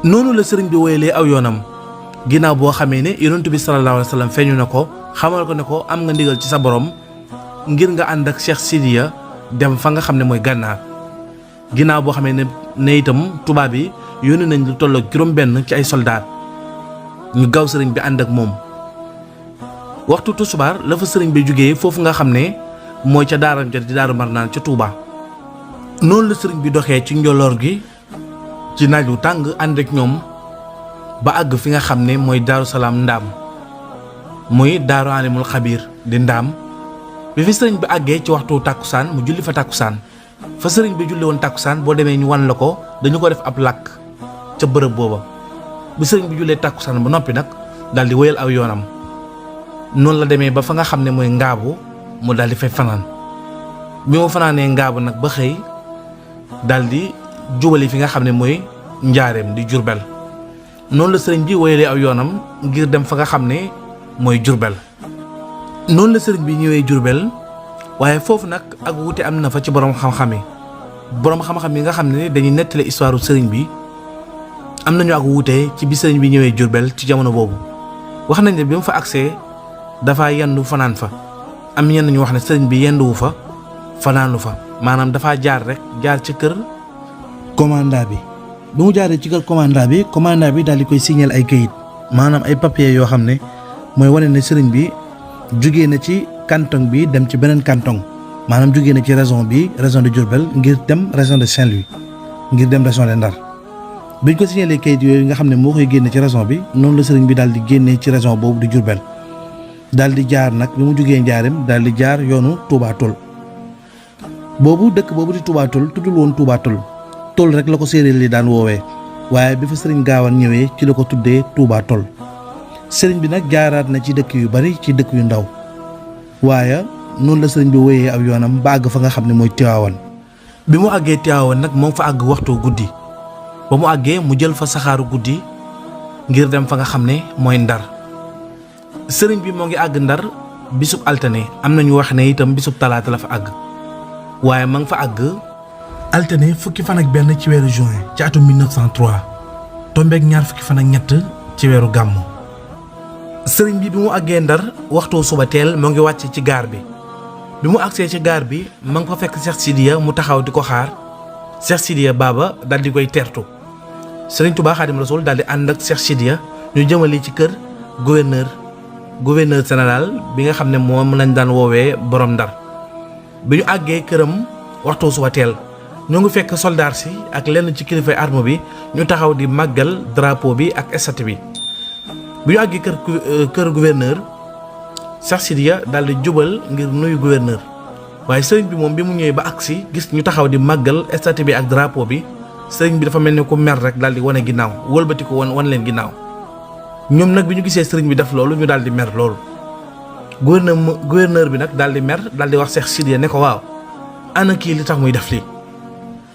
noonu la sëriñ bi woyalee aw yoonam ginnaaw boo xamee ne yonent bi sallallahu alayhi wa sallam feeñu na ko xamal ko ne ko am nga ndigal ci sa borom ngir nga ànd ak Cheikh Sidiya dem fa nga xam ne mooy gànnaar ginnaaw boo xamee ne itam tubaab yi yónni nañ lu tollook juróom-benn ci ay soldaat ñu gaaw sëriñ bi ànd ak moom. waxtu tusubaar la fa sëriñ bi jógee foofu nga xam ne mooy ca daaram ja di Daaru Marnaan ca Touba. noonu la sëriñ bi doxee ci njoloor gi ci naaj wu tàng ànd ak ñoom ba àgg fi nga xam ne mooy Daaru Salaam Ndaam muy Daaru Alimul Xabiir di Ndaam. bi fi sëriñ bi àggee ci waxtu tàkkusaan mu julli fa tàkkusaan fa sëriñ bi julli woon tàkkusaan boo demee ñu wan la ko dañu ko def ab làkk ca bërëb booba. bi sëriñ bi jullee tàkkusaan ba noppi nag daal di wéyal aw yoonam noonu la demee ba fa nga xam ne mooy ngaabu mu daal di fay fanaan bi mu fanaanee ngaabu nag ba xëy daal di jubali fi nga xam ne mooy njaareem di Jurbel noonu la sëriñ bi wéyalee aw yoonam ngir dem fa nga xam ne mooy Jurbel. noonu la sëriñ bi ñëwee Jurbel waaye foofu nag ak wuute am na fa ci borom xam-xam yi nga xam ne dañuy nettali histoire sëriñ bi am nañu ak wuute ci bi sëriñ bi ñëwee Jurbel ci jamono boobu. wax nañ ne bi mu fa agsee dafa yendu fanaan fa am ñenn ñu wax ne sëriñ bi yenduwu fa fanaanu fa maanaam dafa jaar ci kër commandant bi. bi mu jaaree ci kër commandant bi daal di koy signal ay kayit maanaam ay papier yoo xam ne mooy wane ne sëriñ bi jugee na ci canton bi dem ci beneen canton maanaam jugee na ci région de Diourbel ngir dem région de Saint-Louis ngir dem région de Ndar. biñ ko signalee kayit yooyu nga xam ne moo koy génne ci région bi noonu la sëriñ bi daal di génnee ci région boobu di Diourbel daal di jaar nag bi mu jugee Njaareem daal di jaar yoonu Touba Toul boobu dëkk boobu di Touba Toul tuddul woon Touba Toul rek la ko séeréer li daan woowee waaye bi fa sëriñ Gaawaan ñëwee ci la ko tuddee Touba Toul. sëriñ bi nag jaaraat na ci dëkk yu bari ci dëkk yu ndaw waaye noonu la sëriñ bi wéyee aw yoonam ba àgg fa nga xam ne mooy Tiwaawan. bi mu àggee Tiwaawan nag moom fa àgg waxtu guddi ba mu àggee mu jël fa saxaaru guddi ngir dem fa nga xam ne mooy Ndar. sëriñ bi moo ngi àgg Ndar bisub altine am na ñu wax ne itam bisub talaata la fa àgg waaye ma nga fa àgg altine fukki fan ak benn ci weeru juin ci atum 1903 tombeek ñaar fukki fan ak ñett ci weeru gàmmu. sëriñ bi mu àggee Ndar waxtu suba teel moo ngi wàcc ci gaar bi mu àgsee ci gaar bi ma nga fa fekk Cheikh Sidiya mu taxaw di ko xaar Cheikh Sidiya Baba dal di koy teertu sëriñ Touba Xaadim Rasul daal di ànd ak Cheikh Sidiya ñu jëmali ci kër gouverneur général bi nga xam ne moom lañ daan woowee borom Ndar. bi ñu àggee këram waxtu suba teel ñoo ngi fekk soldaar si ak lenn ci kilifay arme bi ñu taxaw di màggal drapeau bi ak estate bi. bi ñu àggee kër gouverneur Cheikh Sidiya daal di jubal ngir nuyu gouverneur waaye sëriñ bi moom bi mu ñëwee ba agsi gis ñu taxaw di màggal statue bi ak drapeau bi sëriñ bi dafa mel ni ku mer rek daal di wane ginnaaw wëlbati ko wan leen ginnaaw. ñoom nag bi ñu gisee sëriñ bi def loolu ñu daal di mer loolu gouverneur bi nag daal di mer daal di wax Cheikh Sidiya ne ko waaw ana kii li tax muy def lii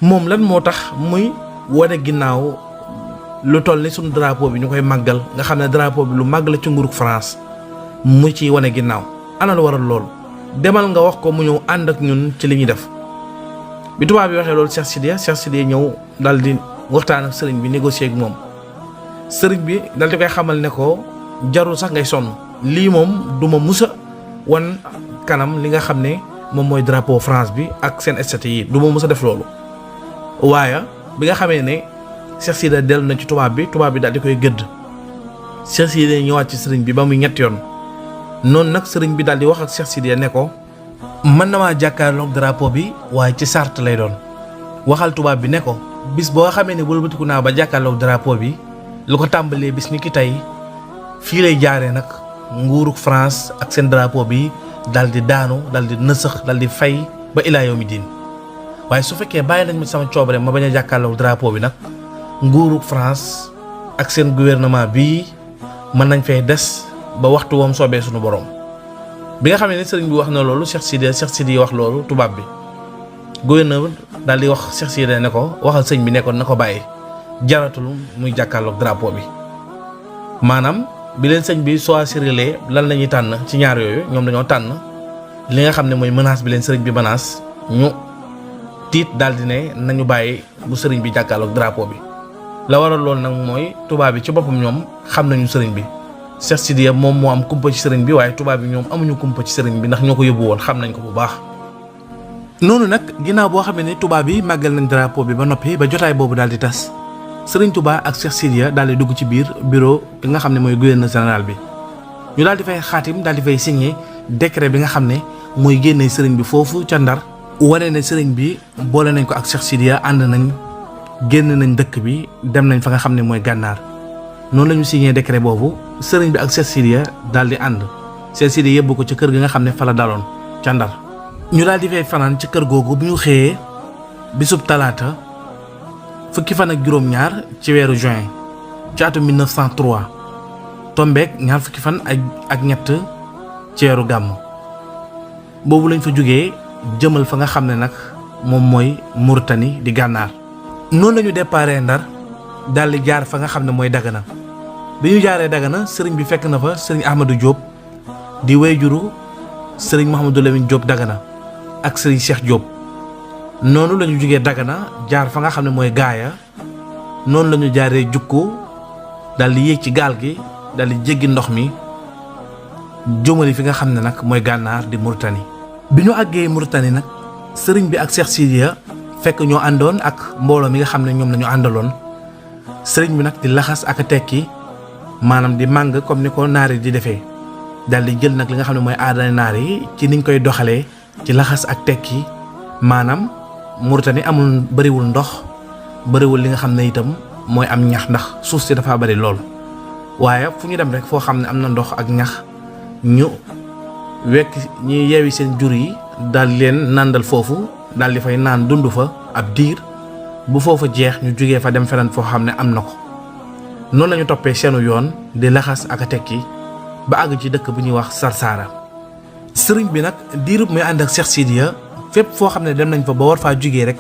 moom lan moo tax muy wane ginnaaw. lu toll ni suñu drapeau bi ñu koy màggal nga xam ne drapeau bi lu màgg la ci nguurug France mu ci wane ginnaaw ana lu waral loolu demal nga wax ko mu ñëw ànd ak ñun ci li ñuy def. bi tubaab bi waxee loolu Cheikh Sidiya ñëw dal di waxtaan ak sëriñ bi négocier ak moom sëriñ bi dal di koy xamal ne ko jarul sax ngay sonn lii moom duma musa wan kanam li nga xam ne moom mooy drapeau France bi ak seen statue yi duma musa def loolu. waaye bi nga xamee ne Cheikh Sidiya dellu na ci tubaab bi daal di koy gëdd Cheikh Sidiya ñëwaat ci sëriñ bi ba muy ñetti yoon noonu nag sëriñ bi daal di wax ak Cheikh Sidiya ne ko mën na maa jàkkaarloog drapeau bi waaye ci sart lay doon waxal tubaab bi ne ko bis boo xamee ne wëlbatiku naa ba jàkkaarloog drapeau bi lu ko tàmbalee bis ni ki tey fii lay jaaree nag nguurug France ak seen drapeau bi daal di daanu daal di nësëx daal di fay ba ilaa yawmi diin waaye su fekkee bàyyi nañ ma sama coobare ma bañ a jàkkaarloog drapeau bi nag nguurug France ak seen gouvernement bii mën nañ fay des ba waxtu woom soobee suñu borom. bi nga xam ne sëriñ bi wax na loolu Cheikh Sidiya wax loolu tubaab bi gouverneur daal di wax Cheikh Sidiya ne ko waxal sëñ bi nekkoon na ko bàyyi jaratul muy jàkkaarloog drapeau bi maanaam bi leen sëñ bi choisiré lan la ñuy tànn ci ñaar yooyu ñoom dañoo tànn li nga xam ne mooy menace bi leen sëriñ bi menace ñu tiit daal di ne nañu bàyyi bu sëriñ bi jàkkaarloog drapeau bi la waral loolu nag mooy tubaab bi ci boppam ñoom xam nañu sëriñ bi Cheikh Sidiya moom moo am kumpa ci sëriñ bi waaye tubaab bi ñoom amuñu kumpa ci sëriñ bi ndax ñoo ko yóbbu woon xam nañ ko bu baax. noonu nag ginnaaw boo xamee ne tubaab bi màggal nañ drapeau bi ba noppi ba jotaay boobu daal di tas sëriñ Touba ak Cheikh Sidiya daal di dugg ci biir bureau bi nga xam ne mooy gouverneur général bi ñu daal di fay xaatim daal di fay signé décret bi nga xam ne mooy génnee sëriñ bi foofu ca Ndar wane ne sëriñ bi boole nañ ko ak Cheikh Sidiya ànd nañ génn nañ dëkk bi dem nañ fa nga xam ne mooy gànnaar noonu la ñu signé décret boobu sëriñ bi ak Cheikh Sidiya daal di ànd Cheikh Sidiya yóbbu ko ca kër gi nga xam ne fa la daloon ca Ndar ñu daal di fay fanaan ci kër googu bu ñu xëyee bisub talaata fukki fan ak juróom-ñaar ci weeru juin ci atum 1903 tombeek ñaar fukki fan ak ñett ci weeru gàmm boobu lañ fa jógee jëmal fa nga xam ne nag moom mooy Mauritanie di gànnaar noonu la ñu déparé Ndar daal di jaar fa nga xam ne mooy Dagana bi ñu jaaree Dagana sëriñ bi fekk na fa sëriñ Ahmadou Diop di wayjuru sëriñ Mouhamadou Lamine Diop Dagana ak sëriñ Cheikh Diop noonu la ñu jógee Dagana jaar fa nga xam ne mooy Gaaya noonu la ñu jaaree Jukko daal di yéeg ci gaal gi daal di jéggi ndox mi jëmali fi nga xam ne nag mooy gànnaar di Mauritanie. bi ñu àggee Mauritanie nag sëriñ bi ak Cheikh Sidiya fekk ñoo àndoon ak mbooloo mi nga xam ne ñoom la ñu àndaloon sëriñ bi nag di laxas ak a tekki maanaam di màng comme ni ko naar yi di defee daal di jël nag li nga xam ne mooy aada naar yi ci niñ koy doxalee ci laxas ak tekki maanaam Mauritanie amul bëriwul ndox bëriwul li nga xam ne itam mooy am ñax ndax suuf si dafa bëri lool waaye fu ñu dem rek foo xam ne am na ndox ak ñax ñu wekk ñi yeewi seen jur yi daal leen nàndal foofu daal di fay naan dund fa ab diir bu foofa jeex ñu jógee fa dem feneen foo xam ne am na ko noonu lañu toppee seenu yoon di laxas ak a tekki ba àgg ci dëkk bu ñuy wax Sarsara sëriñ bi nag diirub muy ànd ak Cheikh Sidiya fépp foo xam ne dem nañ fa ba war faa jógee rek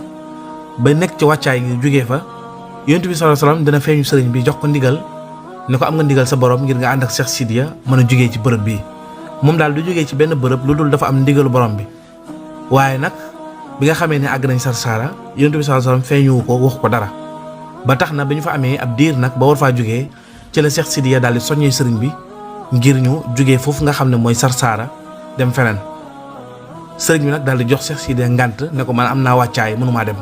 ba nekk ci wàccaay gi jógee fa Yonent bi sallallahu alayhi wasallam dina feeñu sëriñ bi jox ko ndigal ne ko am nga ndigal sa borom ngir nga ànd ak Cheikh Sidiya mën a jógee ci bërëb bii moom daal du jógee ci benn bërëb lu dul dafa am ndigalu borom bi waaye nag bi nga xamee ne àgg nañ Sarsara Yonent bi sallallahu alayhi wasallam feeñuwu ko wax ko dara ba tax na bi ñu fa amee ab diir nag ba war faa jógee ci la Cheikh Sidiya daal di soññee sëriñ bi ngir ñu jógee foofu nga xam ne mooy Sarsara dem feneen sëriñ bi nag daal di jox Cheikh Sidiya ngànt ne ko man am naa wàccaay mënumaa dem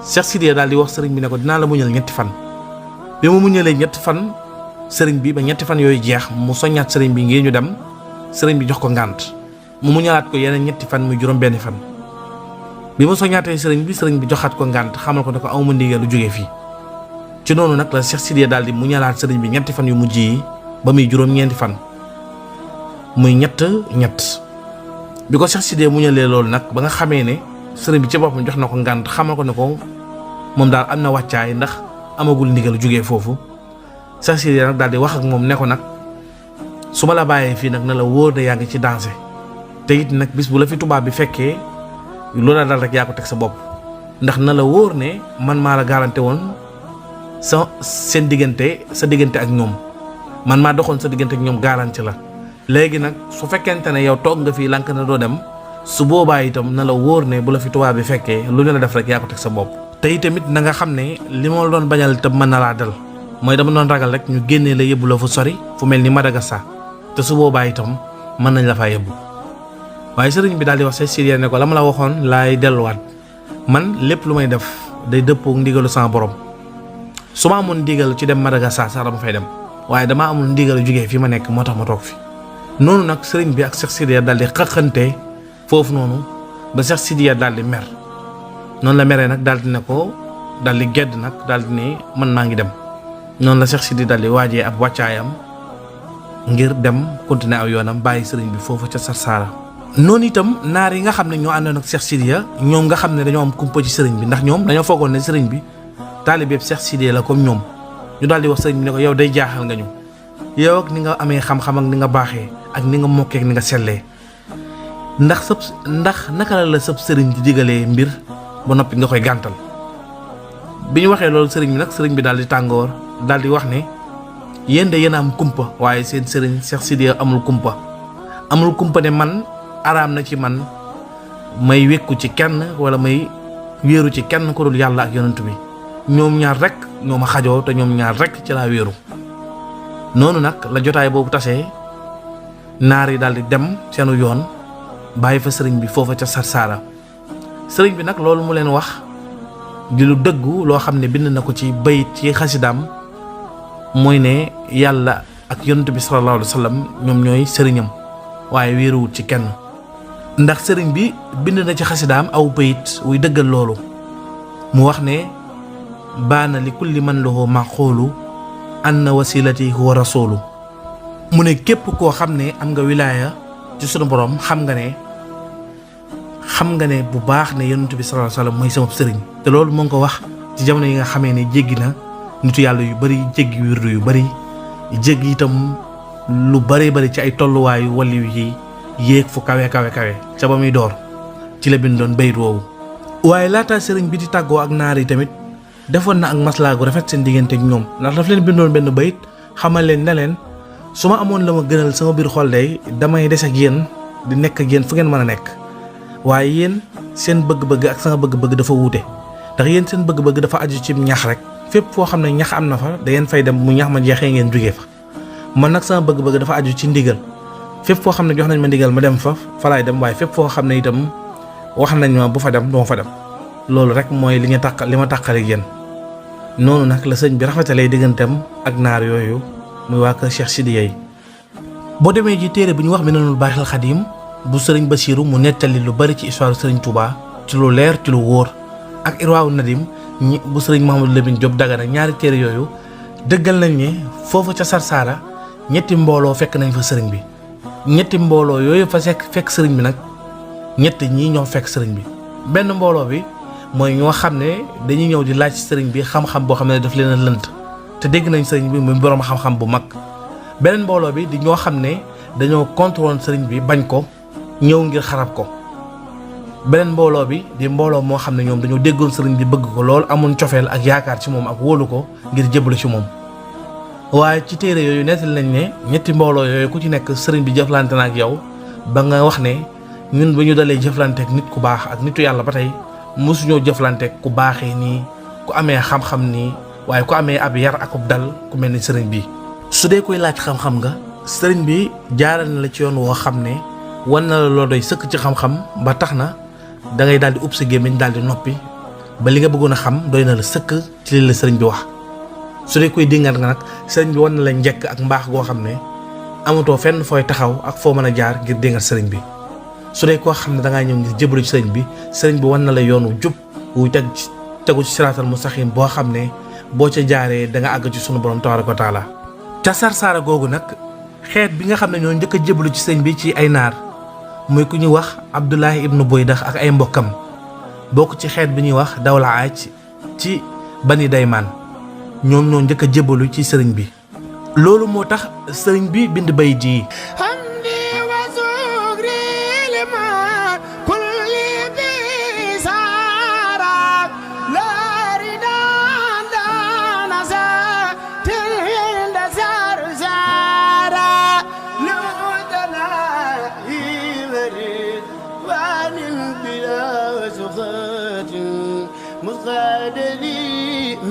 Cheikh Sidiya daal di wax sëriñ bi ne ko dinaa la muñal ñetti fan bi mu muñalee ñetti fan sëriñ bi ba ñetti fan yooyu jeex mu soññaat sëriñ bi ngir ñu dem sëriñ bi jox ko ngànt mu muñalaat ko yeneen ñetti fan muy juróom benn fan bi mu soññaatee sëriñ bi joxaat ko ngànt xamal ko ne ko awma ndigal lu jógee fii ci noonu nag la Cheikh Sidiya daal di muñalaat sëriñ bi ñetti fan yu mujj yi ba muy juróom-ñeenti fan muy ñett bi ko Cheikh Sidiya muñalee loolu nag ba nga xamee ne sëriñ bi ci boppam jox na ko ngànt xamal ko ne ko moom daal am na wàccaay ndax amagul ndigal jógee foofu Cheikh Sidiya nag daal di wax ak moom ne ko nag su ma la bàyyee fii nag na la wóor ne yaa ngi ci danger te it nag bis bu la fi tubaab bi fekkee loola dal rek yaa ko teg sa bopp ndax na la wóor ne man maa la garanté woon sa diggante ak ñoom man maa doxoon sa diggante ak ñoom garanti la léegi nag su fekkente ne yow toog nga fii lank na doo dem su boobaa itam na la wóor ne bu la fi tubaab bi fekkee lu ñu la def rek yaa ko teg sa bopp te itamit na nga xam ne li ma doon bañal itam mën na laa dal mooy dama doon ragal rek ñu génnee la yóbbu la fu sori fu mel ni Madagascar te su boobaa itam mën nañ la faa yóbbu waaye sëriñ bi daal di wax Cheikh Sidiya ne ko la ma la waxoon laay delluwaat man lépp lu may def day dëppoo ndigalu sama borom su ma amoon ndigal ci dem Madagascar sax dama fay dem waaye damaa amul ndigal jógee fi ma nekk moo tax ma toog fi noonu nag sëriñ bi ak Cheikh Sidiya daal di xaqante foofu noonu ba Cheikh Sidiya daal di mer noonu la meree nag daal di ne ko daal di gedd nag daal di ne man maa ngi dem noonu la Cheikh Sidiya daal di waajee ab wàccaayam ngir dem continuer aw yoonam bàyyi sëriñ bi foofu ca Sarsara noonu itam naar yi nga xam ne ñoo àndoon ak Cheikh Sidiya ñoom nga xam ne dañoo am kumpa ci sëriñ bi ndax ñoom dañoo foogoon ne sëriñ bi taalibeeb Cheikh Sidiya la comme ñoom ñu daal di wax sëriñ bi ne ko yow day jaaxal nga ñu yow ak ni nga amee xam-xam ak ni nga baaxee ak ni nga mokkee ak ni nga sellee ndax naka la sëb sëriñ di digalee mbir ba noppi nga koy gàntal bi ñu waxee loolu sëriñ bi nag sëriñ bi daal di tàngoor daal di wax ne yéen de yéen a am kumpa waaye seen sëriñ Cheikh Sidiya amul kumpa ne man araam na ci man may wékku ci kenn wala may wéeru ci kenn ku dul yàlla ak yonent bi ñoom ñaar rek ñoo ma xajoo te ñoom ñaar rek ci laa wéeru. noonu nag la jotaay boobu tasee naar yi daal di dem seenu yoon bàyyi fa sëriñ bi foofa ca Sarsara. sëriñ bi nag loolu mu leen wax di lu dëggu loo xam ne bind na ko ci bayit ci xasidaam mooy ne yàlla ak yonent bi sallallahu alayhi wa sallam ñoom ñooy sëriñam waaye wéeruwut ci kenn. ndax sëriñ bi bind na ci xasidaam aw bayit wuy dëggal loolu mu wax ne baana li kulli man lahu maqulu anna wasilati huwa rasulu. mu ne képp koo xam ne am nga wilaaya ci sunu borom xam nga ne bu baax ne yonent bi sallallahu alayhi wa sallam mooy sama sëriñ. te loolu moo ngi ko wax ci jamono yi nga xamee ne jéggi na nitu yàlla yu bari, jéggi wirdu yu bari, jéggi itam lu bari ci ay tolluwaayu waliyu yi yéeg fu kawe ca ba muy door ci la bindoon bayit woowu. waaye laataa sëriñ bi di tàggoo ak naar yi tamit defoon na ak maslaa gu rafet seen diggante ak ñoom ndax daf leen bindoon benn bayit xamal leen ne leen su ma amoon la ma gënal sama biir xol day damay des ak yéen di nekk ak yéen fu ngeen mën a nekk waaye yéen seen bëgg-bëgg ak sama bëgg-bëgg dafa wuute ndax yéen seen bëgg-bëgg dafa aju ci ñax rek fépp foo xam ne ñax am na fa da ngeen fay dem mu ñax ma jeexee ngeen jógee fa. man nag sama bëgg-bëgg dafa aju ci ndigal fépp foo xam ne jox nañ ma ndigal ma dem fa laay dem waaye fépp foo xam ne itam wax nañ ma bu fa dem duma fa dem loolu rek mooy li ma tàqale ak yéen. noonu nag la sëñ bi rafetalee digganteem ak naar yooyu muy waa kër Cheikh Sidiya yi. boo demee ji téere bu ñu wax Minanul Baaxil Xadiim bu sëriñ Basiiru mu nettali lu bari ci histoire sëriñ Touba ci lu leer ci lu wóor ak Irwaawu Nadim bu sëriñ Mouhamadou Lamine Diop Dagana ñaari téere yooyu dëggal nañ ne foofu ca Sarsara ñetti mbooloo fekk nañ fa sëriñ bi. ñetti mbooloo yooyu fa fekk sëriñ bi nag ñett ñii ñoo fekk sëriñ bi. benn mbooloo bi mooy ñoo xam ne dañuy ñëw di laaj sëriñ bi xam-xam boo xam ne daf leen a lënt te dégg nañ sëriñ bi muy boroom xam-xam bu mag. beneen mbooloo bi di ñoo xam ne dañoo contrôle sëriñ bi bañ ko ñëw ngir xarab ko. beneen mbooloo bi di mbooloo moo xam ne ñoom dañoo déggoon sëriñ bi bëgg ko lool amoon cofeel ak yaakaar ci moom ak wóolu ko ngir jébbalu ci moom. waaye ci téere yooyu nettali nañ ne ñetti mbooloo yooyu ku ci nekk sëriñ bi jëflante na ak yow ba nga wax ne ñun ba ñu dalee jëflante ak nit ku baax ak nitu yàlla ba tey mosuñoo jëflante ku baaxee nii ku amee xam-xam nii waaye ku amee ab yar akub dal ku mel ni sëriñ bi. su dee koy laaj xam-xam nga sëriñ bi jaaral na la ci yoon woo xam ne wan na la loo doy sëkk ci xam-xam ba tax na da ngay daal di ub sa gémmiñ daal di noppi ba li nga bëggoon a xam doy na la sëkk ci li la sëriñ bi wax. su dee koy dingat nga nag sëriñ bi wan na la njëkk ak mbaax goo xam ne amatoo fenn fooy taxaw ak foo mën a jaar ngir dingat sëriñ bi. su dee koo xam ne dangaa ñëw ngir jébbalu ci sëriñ bi wan na la yoonu jub wuy tegu ci siraatal mustaqim boo xam ne boo ca jaaree da nga àgg ci sunu borom tabaaraka wa taala. ca Sarsara googu nag xeet bi nga xam ne ñoo njëkk a jébbalu ci sëriñ bi ci ay naar muy ku ñuy wax Abdullahi ibnu Boydax ak ay mbokkam bokk ci xeet bi ñuy wax Dawla Aaj ci Bani Daymaan ñoom ñoo njëkk a jébbalu ci sëriñ bi. loolu moo tax sëriñ bi bind bayit yi.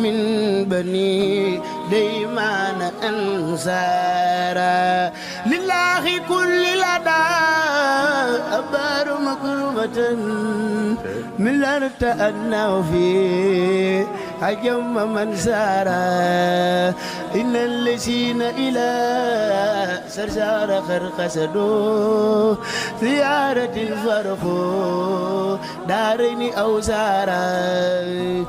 من بني ديمان أنصارا لله كل لدى أبار مكرمة من الأرض أنه فيه حجم من سارا إن الذين إلى سرسار خرقسدوا زيارة الفرق دارين أو سارا.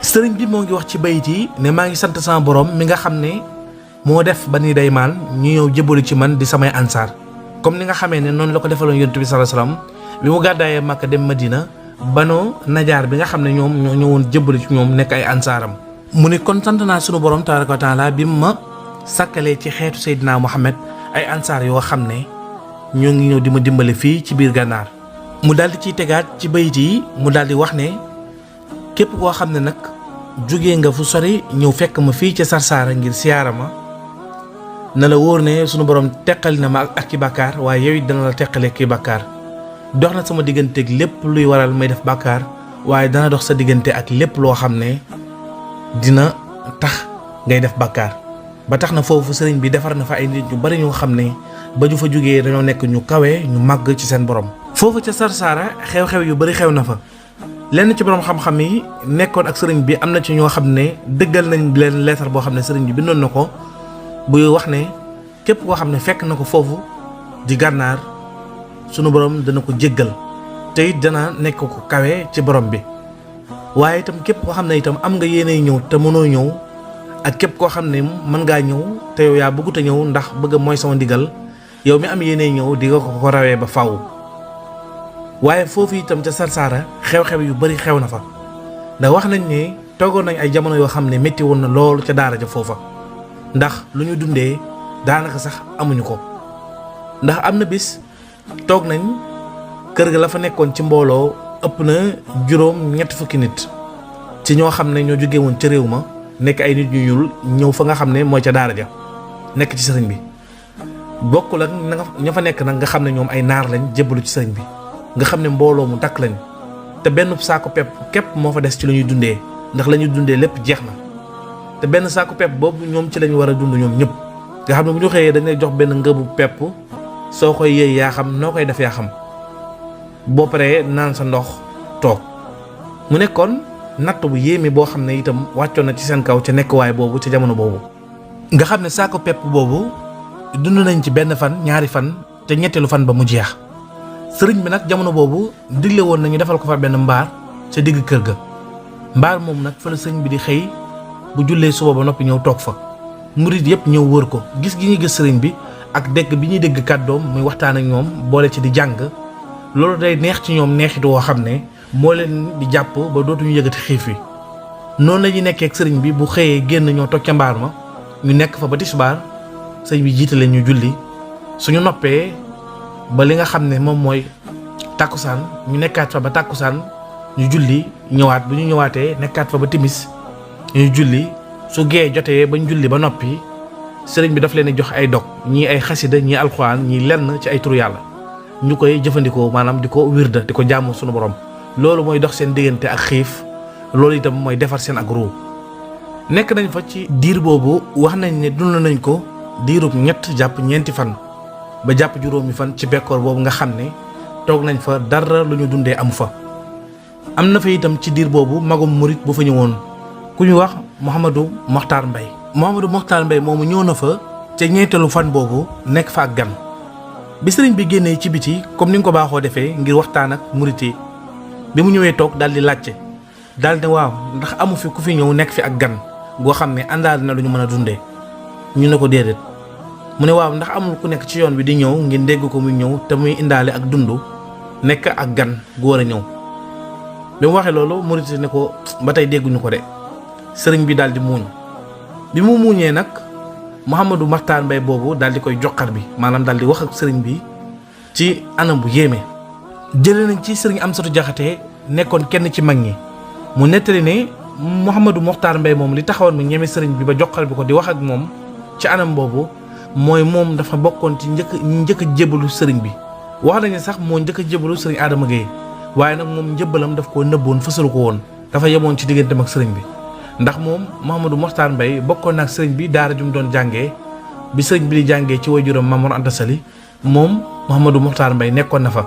sëriñ bi moo ngi wax ci bayit yi ne maa ngi sant sama borom mi nga xam ne moo def Bani Daymaan ñu ñëw jébbalu ci man di samay ansaar comme ni nga xamee ne noonu la ko defaloon yonent bi sallallahu alayhi wasallam bi mu gàddaayee Makka dem Madina Banu Najaar bi nga xam ne ñoom ñoo ñëwoon jébbalu ci ñoom nekk ay ansaaram. mu ne kon sant naa sunu borom tabaaraka wa taala bi ma sàkkalee ci xeetu Seydina Muhammad ay ansaar yoo xam ne ñoo ngi ñëw di ma dimbale fii ci biir gànnaar. mu daal di ciy tegaat ci bayit yi mu daal di wax ne képp koo xam ne nag jógee nga fu sori ñëw fekk ma fii ca Sarsara ngir siyaara ma na la wóor ne sunu borom teqali na ma ak ki bàkkaar waaye yow it dana la teqalee ki bàkkaar dox na sama digganteeg lépp luy waral may def bàkkaar waaye dana dox sa diggante ak lépp loo xam ne dina tax ngay def bàkkaar. ba tax na foofu sëriñ bi defar na fa ay nit ñu bari ñoo xam ne ba ñu fa jógee dañoo nekk ñu kawe ñu màgg ci seen borom. foofu ca Sarsara xew-xew yu bari xew na fa lenn ci borom xam-xam yi nekkoon ak sëriñ bi am na ci ñoo xam ne dëggal nañ leen leetar boo xam ne sëriñ bi bindoon na ko buy wax ne képp koo xam ne fekk na ko foofu di gànnaar sunu borom dana ko jéggal te it dana nekk ko kawe ci borom bi. waaye itam képp koo xam ne itam am nga yéenay ñëw te mënoo ñëw ak képp koo xam ne mën ngaa ñëw te yow yaa bëggut a ñëw ndax bëgg mooy sama ndigal yow mi am yéenay ñëw di nga ko rawee ba faaw. waaye foofu itam ca Sarsara xew-xew yu bari xew na fa ndax wax nañ ne toogoon nañ ay jamono yoo xam ne métti woon na loolu ca daara ja foofa ndax lu ñu dundee daanaka sax amuñu ko. ndax am na bis toog nañ kër ga la fa nekkoon ci mbooloo ëpp na juróom ñetti fukki nit ci ñoo xam ne ñoo jóge woon ca réew ma nekk ay nit ñu ñuul ñëw fa nga xam ne mooy ca daara ja nekk ci sëriñ bi bokkul ak ña fa nekk nag nga xam ne ñoom ay naar lañ jébbalu ci sëriñ bi nga xam ne mbooloo mu takk lañ te benn saako pepp képp moo fa des ci la ñuy dundee ndax la ñuy dundee lépp jeex na te benn saako pepp boobu ñoom ci lañu war a dund ñoom ñëpp nga xam ne bu ñu xëyee dañ lay jox benn ngëbu pepp soo koy yëy yaa xam noo koy def yaa xam boo paree naan sa ndox toog mu nekkoon natt bu yéeme boo xam ne itam wàccoon na ci seen kaw ca nekkuwaay boobu ca jamono boobu nga xam ne saako pepp boobu dund nañ ci benn fan ñaari fan te ñetteelu fan ba mu jeex. sëriñ bi nag jamono boobu digle woon nañu defal ko fa benn mbaar ca digg kër ga mbaar moom nag fa la sëriñ bi di xëy bu jullee suba ba noppi ñëw toog fa murit yëpp ñëw wër ko gis gi ñuy gis sëriñ bi ak dégg bi ñuy dégg kàddoom muy waxtaan ak ñoom boole ci di jàng loolu day neex ci ñoom neexit woo xam ne moo leen di jàpp ba dootuñu yëgati xiif wi. noonu la ñuy nekkee ak sëriñ bi bu xëyee génn ñoo toog ca mbaar ma ñu nekk fa ba tisbaar sëriñ bi jiite leen ñu julli suñu noppee ba li nga xam ne moom mooy tàkkusaan ñu nekkaat fa ba tàkkusaan ñu julli ñëwaat bu ñu ñëwaatee nekkaat fa ba timis ñu julli su gee jotee bañ julli ba noppi sëriñ bi daf leen di jox ay dog ñii ay xasida ñii alxuraan ñii lenn ci ay turu yàlla ñu koy jëfandikoo maanaam di ko wirda di ko jaamu sunu borom loolu mooy dox seen diggante ak xiif loolu itam mooy defar seen ak ruu. nekk nañ fa ci diir boobu wax nañ ne dund nañ ko diirub ñett jàpp ñeenti fan ba jàpp juróomi fan ci bekkoor boobu nga xam ne toog nañ fa dara lu ñu dundee amu fa. am na fa itam ci diir boobu magum murit bu fa ñëwoon ku ñu wax Mouhamadou Mokhtar Mbaye. Mouhamadou Mokhtar Mbaye moomu ñëw na fa ca ñeenteelu fan boobu nekk fa ak gan bi sëriñ bi génnee ci biti comme ni nga ko baaxoo defee ngir waxtaan ak murit yi bi mu ñëwee toog daal di laajte daal ne waaw ndax amu fi ku fi ñëw nekk fi ak gan goo xam ne àndaale na lu ñu mën a dundee ñu ne ko déedéet. mu ne waaw ndax amul ku nekk ci yoon bi di ñëw ngeen dégg ko muy ñëw te muy indaale ak dund nekk ak gan gu war a ñëw bi mu waxee loolu murit ne ko ba tey dégguñu ko de sëriñ bi daal di muuñ bi mu muuñee nag Mouhamadou Mokhtar Mbaye boobu daal di koy joxar bi maanaam daal di wax ak sëriñ bi ci anam bu yéeme. jëlee nañ ci sëriñ Amsatu Jaxate nekkoon kenn ci mag ñi mu nettali ne Mouhamadou Mokhtar Mbaye moom li taxawoon mu ñeme sëriñ bi ba joxar bi ko di wax ak moom ci anam boobu. mooy moom dafa bokkoon ci njëkk a jébalu sëriñ bi wax nañu sax moo njëkk a jébalu sëriñ Adama Gueye waaye nag moom njëbalam daf koo nëbboon fësalu ko woon dafa yemoon ci digganteem ak sëriñ bi ndax moom Mouhamadou Mokhtar Mbaye bokkoon na ak sëriñ bi daara ju mu doon jàngee bi sëriñ bi di jàngee ci waajuram Maam Mor Anta Sali moom Mouhamadou Mokhtar Mbaye nekkoon na fa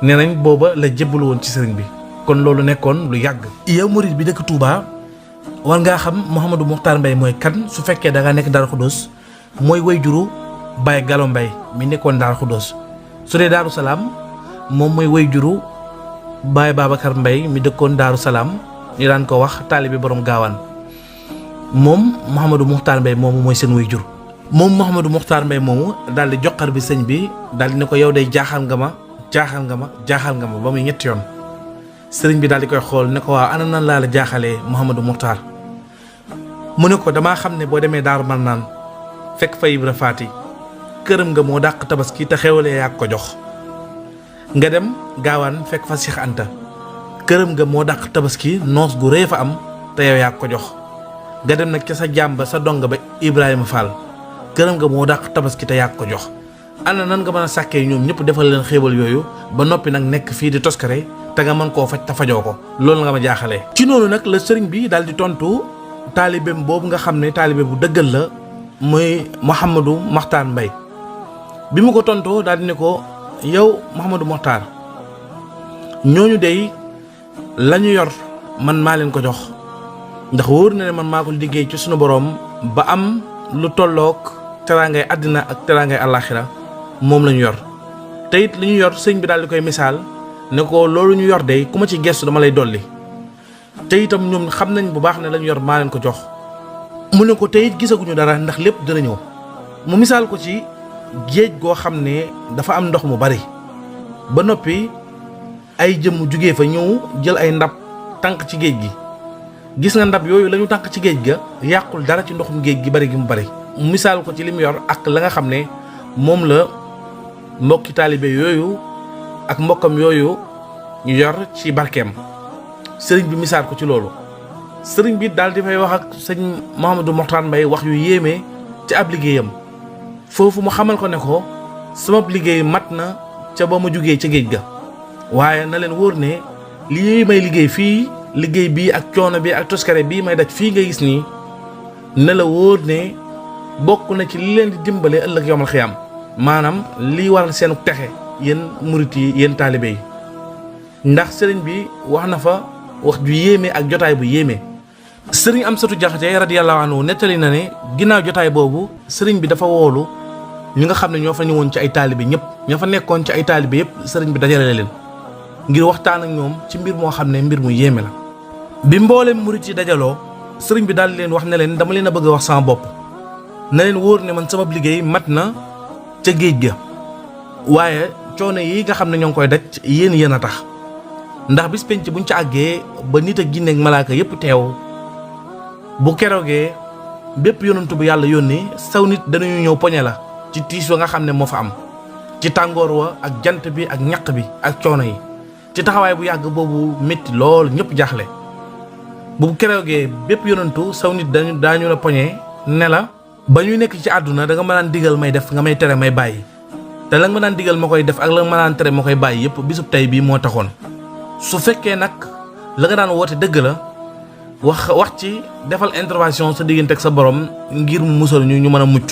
nee nañ booba la jébalu woon ci sëriñ bi kon loolu nekkoon lu yàgg. yow murid bi dëkk Touba war ngaa xam Mouhamadou Mokhtar Mbaye mooy kan su fekkee da ngaa nekk Darou Khoudoss mooy wayjuru Baye Gallo Mbaye mi nekkoon Darou Khoudoss su dee Darou Salaam moom mooy wayjuru Baye Babacar Mbaye mi dëkkoon Darou Salaam ñu daan ko wax taalibe borom gaawaan moom Mouhamadou Mokhtar Mbaye moomu mooy seen wayjur. moom Mouhamadou Mokhtar Mbaye moomu daal di joxar bi sëñ bi daal di ne ko yow day jaaxal nga ma ba muy ñetti yoon sëriñ bi daal di koy xool ne ko waaw ana nan laa la jaaxalee Mouhamadou Mokhtar mu ne ko damaa xam ne boo demee Daaru Marnaan fekk fa Ibra Faati këram nga moo dàq tabaski te xewalee yaa ko jox nga dem gaawaan fekk fa Cheikh Anta këram nga moo dàq tabaski noos gu rëy fa am te yow yaa ko jox nga dem nag ca sa jàmba sa donga ba Ibrahima Fall këram nga moo dàq tabaski te yaa ko jox ana nan nga mën a sàkkee ñoom ñëpp defal leen xéewal yooyu ba noppi nag nekk fii di toskare te nga mën koo faj te fajoo ko loolu nga ma jaaxalee. ci noonu nag la sëriñ bi daal di tontu taalibeem boobu nga xam ne taalibe bu dëggal la muy Mouhamadou Makhtar Mbaye bi mu ko tontoo daal di ne ko yow Mouhamadou Makhtar ñooñu dey la ñu yor man maa leen ko jox ndax wóor na ne man maa ko liggéey ci sunu boroom ba am lu tolloog teraangay àddina ak teraangay àllaaxira moom la ñu yor te it li ñu yor sëñ bi daal di koy misaal ne ko loolu ñu yor dey ku ma ci gestu dama lay dolli te itam ñoom xam nañ bu baax ne la ñu yor maa leen ko jox mu ne ko te it gisaguñu dara ndax lépp dina ñëw mu misaal ko ci géej goo xam ne dafa am ndox mu bari ba noppi ay jëmm jugee fa ñëw jël ay ndab tànk ci géej gi gis nga ndab yooyu la ñu tànk ci géej ga yàqul dara ci ndoxum géej gi bari gi mu bari mu misaal ko ci li mu yor ak la nga xam ne moom la mbokki taalibe yooyu ak mbokkam yooyu ñu yor ci barkeem sëriñ bi misaal ko ci loolu sëriñ bi daal di fay wax ak sëñ Mouhamadou Makhtar Mbaye wax yu yéeme ci ab liggéeyam foofu mu xamal ko ne ko sama liggéey mat na ca ba ma jugee ca géej ga waaye na leen wóor ne lii may liggéey fii liggéey bii ak coono bi ak toskare bii may daj fii nga gis nii ne la wóor ne bokk na ci li leen di dimbale ëllëg yawmal xiyaam maanaam lii waral seenu texe yéen murit yi yéen taalibe yi ndax sëriñ bi wax na fa wax ju yéeme ak jotaay bu yéeme sëriñ Amsatu Jaxate radiyallahu anhu nettali na ne ginnaaw jotaay boobu sëriñ bi dafa woolu ñi nga xam ne ñoo fa ñëwoon ci ay taalibe ñëpp ñoo fa nekkoon ci ay taalibe yëpp sëriñ bi dajale leen ngir waxtaan ak ñoom ci mbir moo xam ne mbir mu yéeme la bi mboolem murit yi dajaloo sëriñ bi daal di leen wax ne leen dama leen a bëgg a wax sama bopp na leen wóor ne man sama liggéey mat na ca géej ga waaye coono yi nga xam ne ñoo ngi koy daj yéen a tax ndax bis penc buñ ca àggee ba nit ak jinne ak malaaka yépp teew bu keroogee bépp yonantu bu yàlla yónni saw nit danañu ñëw poñe la ci tiis wa nga xam ne moo fa am ci tàngoor wa ak jant bi ak ñaq bi ak coono yi ci taxawaay bu yàgg boobu métti lool ñëpp jaaxle bu keroogee bépp yonantu saw nit daañu la poñe ne la ba ñuy nekk ci àdduna da nga ma daan digal may def nga may tere may bàyyi te la nga ma daan digal ma koy def ak la nga ma daan tere ma koy bàyyi yépp bisub tey bii moo taxoon su fekkee nag la nga daan woote dëgg la wax ci defal intervention sa diggante ak sa borom ngir mu musal ñu mën a mucc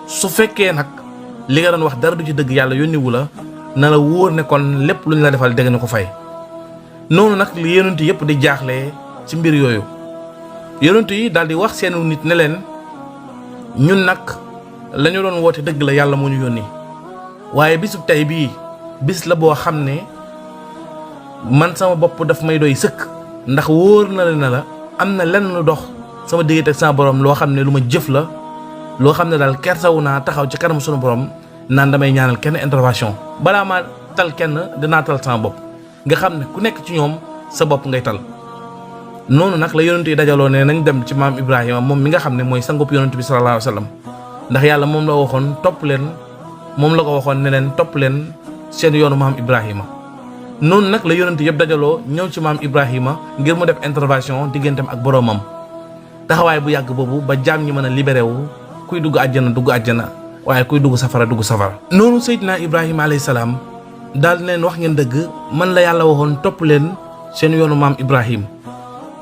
su fekkee nag li nga doon wax dara du ci dëgg yàlla yónniwu la na la wóor ne kon lépp lu ñu la defal dégg na ko fay noonu nag li yonent yëpp di jaaxle ci mbir yooyu yonent yi daal di wax seenu nit ne leen ñun nag la ñu doon woote dëgg la yàlla moo ñu yónni waaye bisub tey bii bis la boo xam ne man sama bopp daf may doy sëkk ndax wóor na la am na lenn lu dox sama diggante ak sama borom loo xam ne lu ma jëf la loo xam ne daal kersawu naa taxaw ci kanam sunu borom naan damay ñaanal kenn intervention balaa maa tal kenn dinaa tal sama bopp nga xam ne ku nekk ci ñoom sa bopp ngay tal noonu nag la yonent yi dajaloo ne nañ dem ci maam Ibrahima moom mi nga xam ne mooy sangub yonent bi sallallahu alayhi wa sallam ndax yàlla moom la waxoon topp leen moom la ko waxoon ne leen topp leen seen yoonu maam Ibrahima noonu nag la yonent yëpp dajaloo ñëw ci maam Ibrahima ngir mu def intervention digganteem ak boroomam taxawaay bu yàgg boobu ba jaam ñi mën a libéré wu kuy dugg àjjana waaye kuy dugg safara noonu Seydina Ibrahima alayhi salaam daal leen wax ngeen dëgg man la yàlla waxoon topp leen seen yoonu maam Ibrahim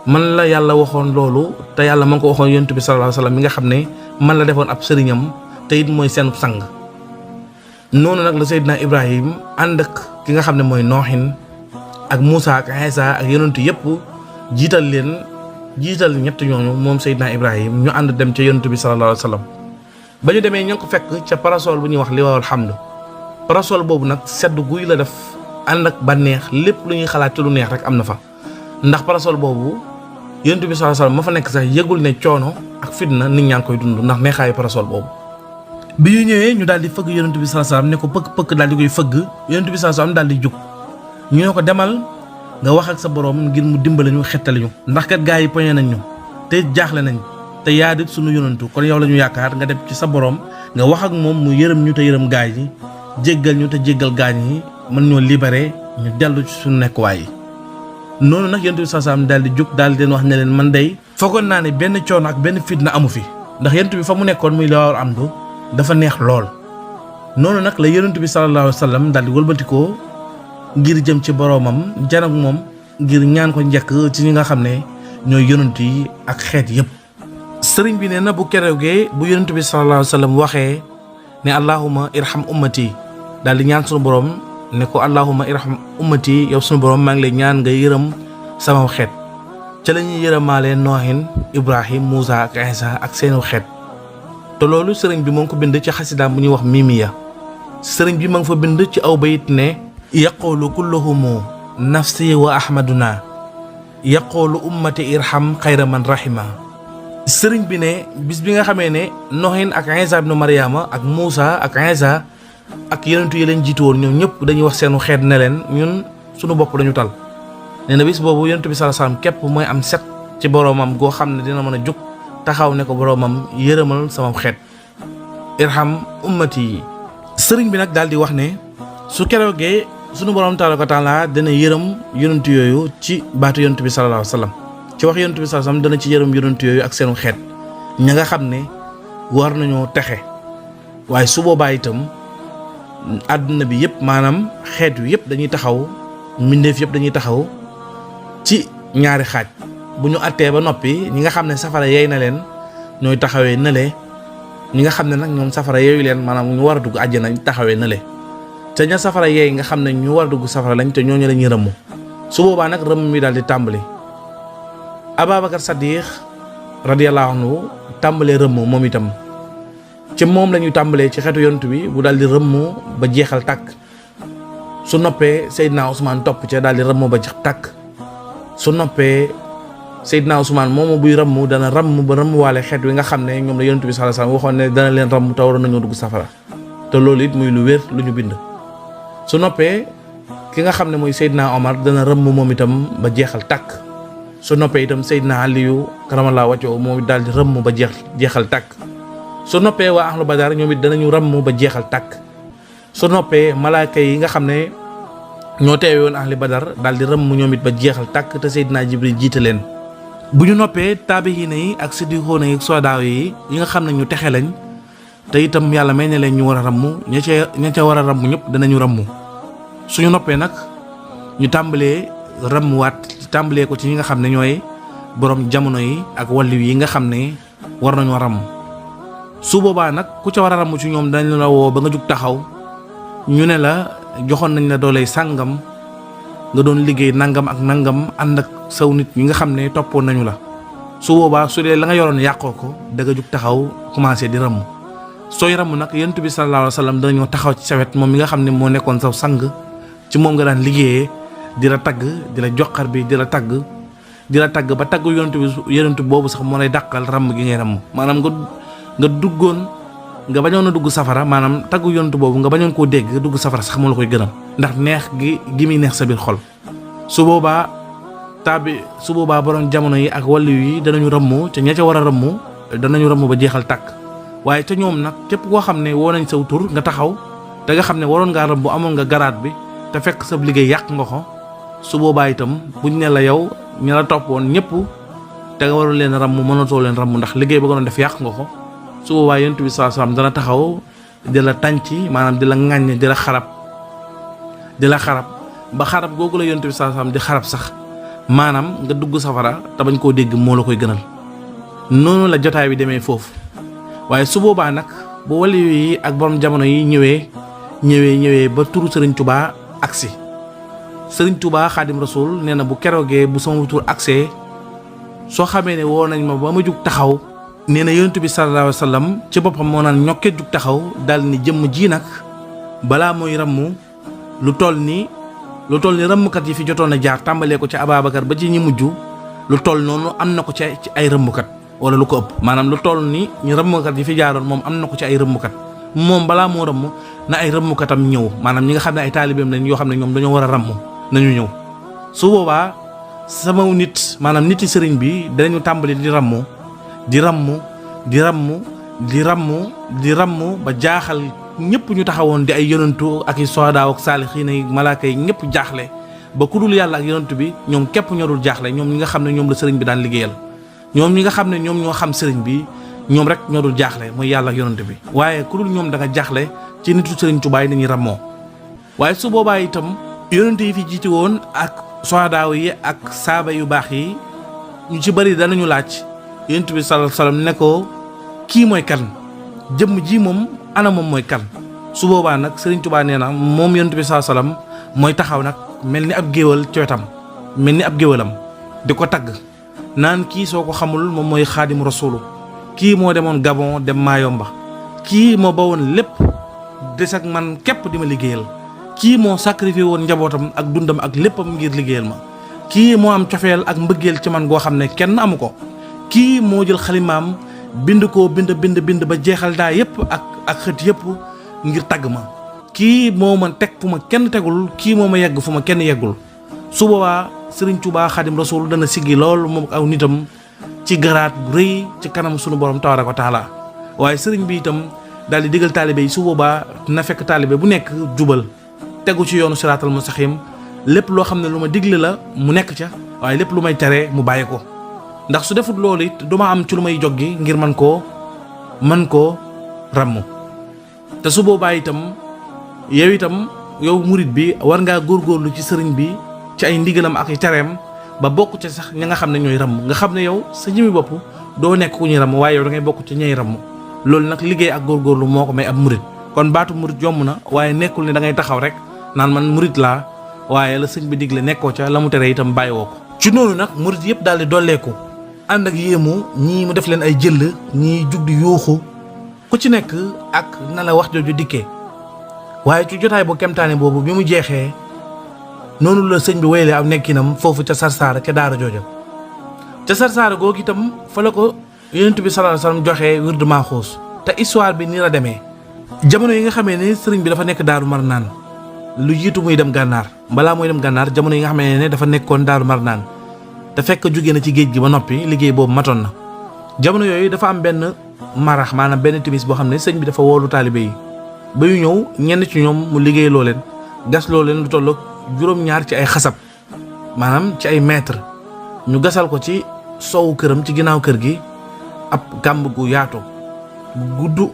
man la yàlla waxoon loolu te yàlla ma ngi ko waxoon yonent bi sallallahu alayhi wasallam mi nga xam ne man la defoon ab sëriñam te it mooy seen sang noonu nag la Seydina Ibrahim ànd ak ki nga xam ne mooy Noohin ak Muusa ak Iisa ak yonent yëpp jiital ñett ñooñu moom Seydina Ibrahim ñu ànd dem ca yonent bi sallallahu alayhi wasallam ba ñu demee ñu ngi ko fekk ca parasol bu ñuy wax liwaawul hamd parasol boobu nag sedd guy la def ànd ak bànneex lépp lu ñuy xalaat ci lu neex rek am na fa ndax parasol boobu yonent bi sallallahu alayhi wasallam ma fa nekk sax yëgul ne coono ak fitna nit ñaa ngi koy dund ndax neexaayu parasol boobu bi ñu ñëwee ñu daal di fëgg yonent bi sallallahu alayhi wasallam ne ko pëkk daal di koy fëgg yonent bi sallallahu alayhi wasallam daal di jóg ñu ne ko demal nga wax ak sa borom ngir mu dimbale ñu xettali ñu ndax kat gaa yi poñe nañ ñu te jaaxle nañ te yaa di sunu yonantu kon yow la ñu yaakaar nga dem ci sa borom nga wax ak moom mu yërëm ñu te yërëm gaay yi jéggal ñu te jéggal gaañ yi mën ñoo libéré ñu dellu ci suñu nekkuwaay yi noonu nag yonent bi sallallahu alayhi wasallam daal di jóg daal di leen wax ne leen man day foogoon naa ne benn coono ak benn fitna amu fi ndax yonent bi fa mu nekkoon muy liwaawul hamd dafa neex lool noonu nag la yonent bi sallallahu alayhi wasallam daal di wëlbatikoo ngir jëm ci boroomam jan ak moom ngir ñaan ko njëkk ci ñi nga xam ne ñooy yonent yi ak xeet yépp. sëriñ bi nee na bu keroogee bu yonent bi sallallahu alayhi wa sallam waxee ne allahumma irham ummati daal di ñaan sunu borom ne ko allahumma irham ummati yow sunu borom maa ngi lay ñaan nga yërëm sama xeet ca la ñuy yërëmaale noohin ibrahim muusa ak isa ak seenu xeet. te loolu sëriñ bi moo ngi ko bind ci xasidaam bu ñuy wax mimiya. sëriñ bi ma nga fa bind ci aw bayit ne yaqulu kulluhumu nafsi wa ahmaduna yaqulu ummati irham xayra man rahima. sëriñ bi ne bis bi nga xamee ne noohin ak isa ibnu mariama ak muusa ak isa ak yenentu yi leen jiitu woon ñoom ñëpp dañuy wax seenu xeet ne leen ñun suñu bopp dañu tal. nee na bis boobu yonent bi sallallahu alayhi wasallam képp mooy am set ci boroomam goo xam ne dina mën a jóg taxaw ne ko boroomam yërëmal sama xeet irham ummati yi. sëriñ bi nag daal di wax ne su keroogee sunu boroom taala ko taala dana yërëm yonent yooyu ci baatu yonent bi sallallahu alayhi wasallam ci wax yonent bi sallallahu alayhi wasallam dana ci yërëm yonent yooyu ak seenu xeet ña nga xam ne war nañoo texe. waaye su boobaa itam àdduna bi yëpp maanaam xeet wi yëpp dañuy taxaw mbindeef yëpp dañuy taxaw ci ñaari xaaj. bu ñu attee ba noppi ñi nga xam ne safara yey na leen ñooy taxawee nële ñi nga xam ne nag ñoom safara yeeyu leen maanaam ñu war a dugg àjjana taxawee nële te ña safara yeey nga xam ne ñu war a dugg safara lañ te ñooñu la ñuy rëmm. su boobaa nag rëmm mi daal di tàmbali. Ababacar Saddiq radiyallahu anhu tàmbalee rëmm moom itam ci moom la ñuy tàmbalee ci xeetu yonent bi bu daal di rëmm ba jeexal tàkk. su noppee Seydina Ousmane topp ca daal di rëmm ba jeex tàkk. su noppee Seydina Ousmane moomu buy rëmm dana rëmm ba rëmm waale xeet wi nga xam ne ñoom la yonent bi sallallahu alayhi wasallam waxoon ne dana leen rëmm te waroon nañoo dugg safara te loolu it muy lu wér lu ñu bind. su noppee ki nga xam ne mooy Seydina Omar dana rëmm moom itam ba jeexal tàkk. su noppee itam Seydina Aliyu karamallahu wajhahu moom it daal di rëmm ba jeexal tàkk. su noppee waa ahlu Badar ñoom it danañu rëmm ba jeexal tàkk. su noppee malaaka yi nga xam ne ñoo teewe woon ahli Badar daal di rëmm ñoom it ba jeexal tàkk te Seydina Jibril jiite leen. bu ñu noppee taabihiina yi ak siddiqoona yi ak soodaaw yi nga xam ne ñu texe lañ te itam yàlla may ne leen ñu war a ràmm ña ca war a ràmm ñëpp danañu ràmm. suñu noppee nag ñu tàmbalee ràmmwaat tàmbalee ko ci ñi nga xam ne ñooy borom jamono yi ak wàllu yi nga xam ne war nañoo ràmm. su boobaa nag ku ca war a ràmm ci ñoom danañ la woo ba nga jug taxaw ñu ne la joxoon nañ la dooley sàngam nga doon liggéey nangam ak nangam ànd ak saw nit ñi nga xam ne toppoon nañu la. su boobaa su dee la nga yoroon yàqoo ko da nga jug taxaw commencé di ràmm. sooy ràmm nag yonent bi sallallahu alayhi wasallam danañoo taxaw ci sa wet moom mi nga xam ne moo nekkoon saw sang ci moom nga daan liggéeyee di la tagg di la joxar bi di la tagg ba tagg yonent boobu sax moo lay dàqal ràmm gi ngay ràmm. maanaam nga duggoon nga bañoon a dugg safara maanaam taggu yonent boobu nga bañoon koo dégg dugg safara sax moo la koy gënal ndax neex gi muy neex sa biir xol. su boobaa borom jamono yi ak wàllu yi danañu rëmm te ña ca war a rëmm danañu rëmm ba jeexal tàkk. waaye te ñoom nag képp koo xam ne woo nañ saw tur nga taxaw te nga xam ne waroon ngaa rëmm amoon nga garaat bi te fekk sa liggéey yàq nga ko. su boobaa itam buñ ne la yow ña la toppoon ñëpp te nga waroon leen rëmm mënatoo leen rëmm ndax liggéey ba nga doon def yàq nga ko. su boobaa yonent bi sallallahu alayhi wasallam dana taxaw di la tànc maanaam di la ŋàññ di la xarab ba xarab googu la yonent bi sallallahu alayhi wasallam di xarab sax maanaam nga dugg safara te bañ koo dégg moo la koy gënal. noonu la jotaay bi demee foofu. waaye su boobaa nag bu wali yi ak borom jamono yi ñëwee ba turu Serigne Touba agsi. Serigne Touba Xaadim Rasul nee na bu keroogee bu sama tur agsee soo xamee ne woo nañ ma ba ma jug taxaw. nee na yonent bi sallallahu alayhi wasallam ci boppam moo naan ñokkee jug taxaw daal ni jëmm ji nag balaa mooy ràmm lu toll ni rëmmkat yi fi jotoon a jaar tàmbalee ko ci Ababacar ba ci ñi mujj lu toll noonu am na ko ci ay rëmmkat wala lu ko ëpp maanaam lu toll ni ñu rëmmkat yi fi jaaroon moom am na ko ci ay rëmmkat moom balaa moo rëmm na ay rëmmkatam ñëw maanaam ñi nga xam ne ay taalibeem lañ yoo xam ne ñoom dañoo war a ràmm nañu ñëw. su boobaa sama nit maanaam niti sëriñ bi danañu tàmbali di ràmm ba jaaxal ñëpp ñu taxawoon di ay yonantu ak i soodaaw ak saalixiina yi malaaka yi ñëpp jaaxle ba ku dul yàlla ak yonantu bi ñoom képp ñoo dul jaaxle ñoom ñi nga xam ne ñoom la sëriñ bi daan liggéeyal ñoom ñi nga xam ne ñoom ñoo xam sëriñ bi ñoom rek ñoo dul jaaxle mooy yàlla ak yonantu bi waaye ku dul ñoom da nga jaaxle ci nitu sëriñ Tuubaa yi dañuy ràmmoo. waaye su boobaa itam yonantu yi fi jiite woon ak soodaaw yi ak saaba yu baax yi ñu ci bari danañu laaj yonent bi sallallahu alayhi wasallam ne ko kii mooy kan, jëmm ji moom ana moom mooy kan. su boobaa nag Sëriñ Tuubaa nee na moom yonent bi sallallahu alayhi wasallam mooy taxaw nag mel ni ab géwal ci wetam, mel ni ab géwalam di ko tagg naan kii soo ko xamul moom mooy xaadimu rasulu, kii moo demoon Gabon dem Mayomba, kii moo bawoon lépp des ak man képp di ma liggéeyal, kii moo sacrifié woon njabootam ak dundam ak léppam ngir liggéeyal ma, kii moo am cofeel ak mbëggeel ci man goo xam ne kenn amu ko, kii moo jël xalimaam bind ba jeexal daa yépp ak xët yépp ngir tagg ma, kii moo ma teg fu ma kenn tegul, kii moo ma yegg fu ma kenn yeggul. su boobaa Sëriñ Tuubaa Xaadim Rasuul dana siggi lool moom aw nitam ci garaat bu rëy ci kanam sunu borom tabaaraka wa taala. waaye sëriñ bi itam daal di digal taalibe yi su boobaa na fekk taalibe bu nekk jubal tegu ci yoonu siraatal mustaqiim, lépp loo xam ne lu ma digle la mu nekk ca, waaye lépp lu may tere mu bàyyi ko, ndax su defut loolu it du ma am ci lu may joggi ngir man koo ràmm. te su boobaa itam yow murit bi war ngaa góorgóorlu ci sëriñ bi ci ay ndigalam ak ay tereem ba bokk ca sax ña nga xam ne ñooy ràmm, nga xam ne yow sa jëmi bopp doo nekk ku ñuy ràmm, waaye yow da ngay bokk ci ñay ràmm. loolu nag liggéey ak góorgóorlu moo ko may ab murit. kon baatu murit yomb na, waaye nekkul ne da ngay taxaw rek naan man murit laa, waaye la sëñ bi digle nekkoo ca, la mu tere itam bàyyiwoo ko. ci noonu nag murit yëpp daal di dolleeku ànd ak yéemu, ñii mu def leen ay jëll, ñii jug di yuuxu, ku ci nekk ak na la wax jooju dikkee. waaye ci jotaay bu kemtaane boobu bi mu jeexee noonu la sëñ bi wéyalee am nekkinam foofu ca Sarsara ca daara jooja. ca Sarsara googu itam fa la ko yonent bi sallallahu alayhi wasallam joxee wirdu Maaxuus. te histoire bi nii la demee. jamono yi nga xamee ne sëriñ bi dafa nekk Daaru Marnaan lu jiitu muy dem gànnaar, balaa muy dem gànnaar jamono yi nga xamee ne dafa nekkoon Daaru Marnaan te fekk jóge na ci géej gi ba noppi, liggéey boobu matoon na. jamono yooyu dafa am benn marax, maanaam benn timis boo xam ne sëñ bi dafa woolu taalibe yi ba yu ñëw ñenn ci ñoom mu liggéey loo leen, gas loo leen lu tollook juróom-ñaar ci ay xasab, maanaam ci ay mètre. ñu gasal ko ci soowu këram ci ginnaaw kër gi ab kàmb gu yaatu gu gudd.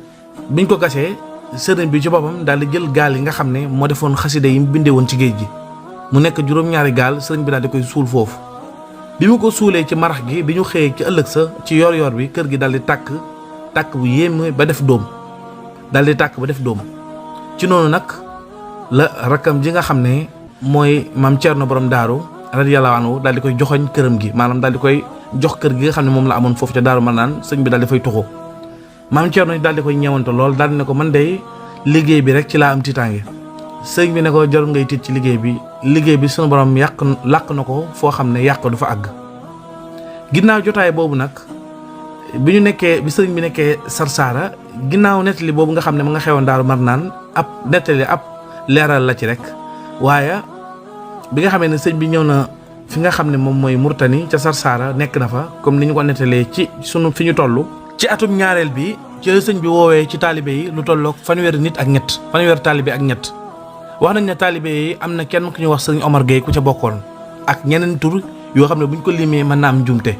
biñ ko gasee sëriñ bi ci boppam daal di jël gaal yi nga xam ne moo defoon xasida yi mu bindee woon ci géej gi, mu nekk juróom-ñaari gaal, sëriñ bi daal di koy suul foofu. bi mu ko suulee ci marax gi, bi ñu xëyee ci ëllëg sa ci yor-yor bi kër gi daal di tàkk bu yéeme ba def dóom, ci noonu nag la rakkam ji nga xam ne mooy maam Cerno borom daaru radiyallahu anhu daal di koy joxoñ këram gi, maanaam daal di koy jox kër gi nga xam ne moom la amoon foofu ca Daaru Marnaan. sëñ bi daal di fay tuxu. maam Cerno daal di koy ñeewante lool, daal di ne ko man de liggéey bi rek ci laa am tiitaange. sëñ bi ne ko jarul ngay tiit ci liggéey bi sunu borom làq na ko foo xam ne yàq du fa àgg. ginnaaw jotaay boobu nag bi sëriñ bi nekkee Sarsara, ginnaaw nettali boobu nga xam ne ma nga xewoon Daaru Marnaan, ab nettali ab leeral la ci rek. waaye bi nga xamee ne sëñ bi ñëw na fi nga xam ne moom mooy Murtani ca Sarsara, nekk na fa comme ni ñu ko nettalee ci sunu fi ñu toll. ci atum ñaareel bi ci sëñ bi woowee ci taalibe yi lu tollook fanweeri taalibe ak ñett. wax nañ ne taalibe yi am na kenn ku ñuy wax sëriñ Omar Gueye ku ca bokkoon, ak ñeneen tur yoo xam ne buñ ko limee mën na am njuumte.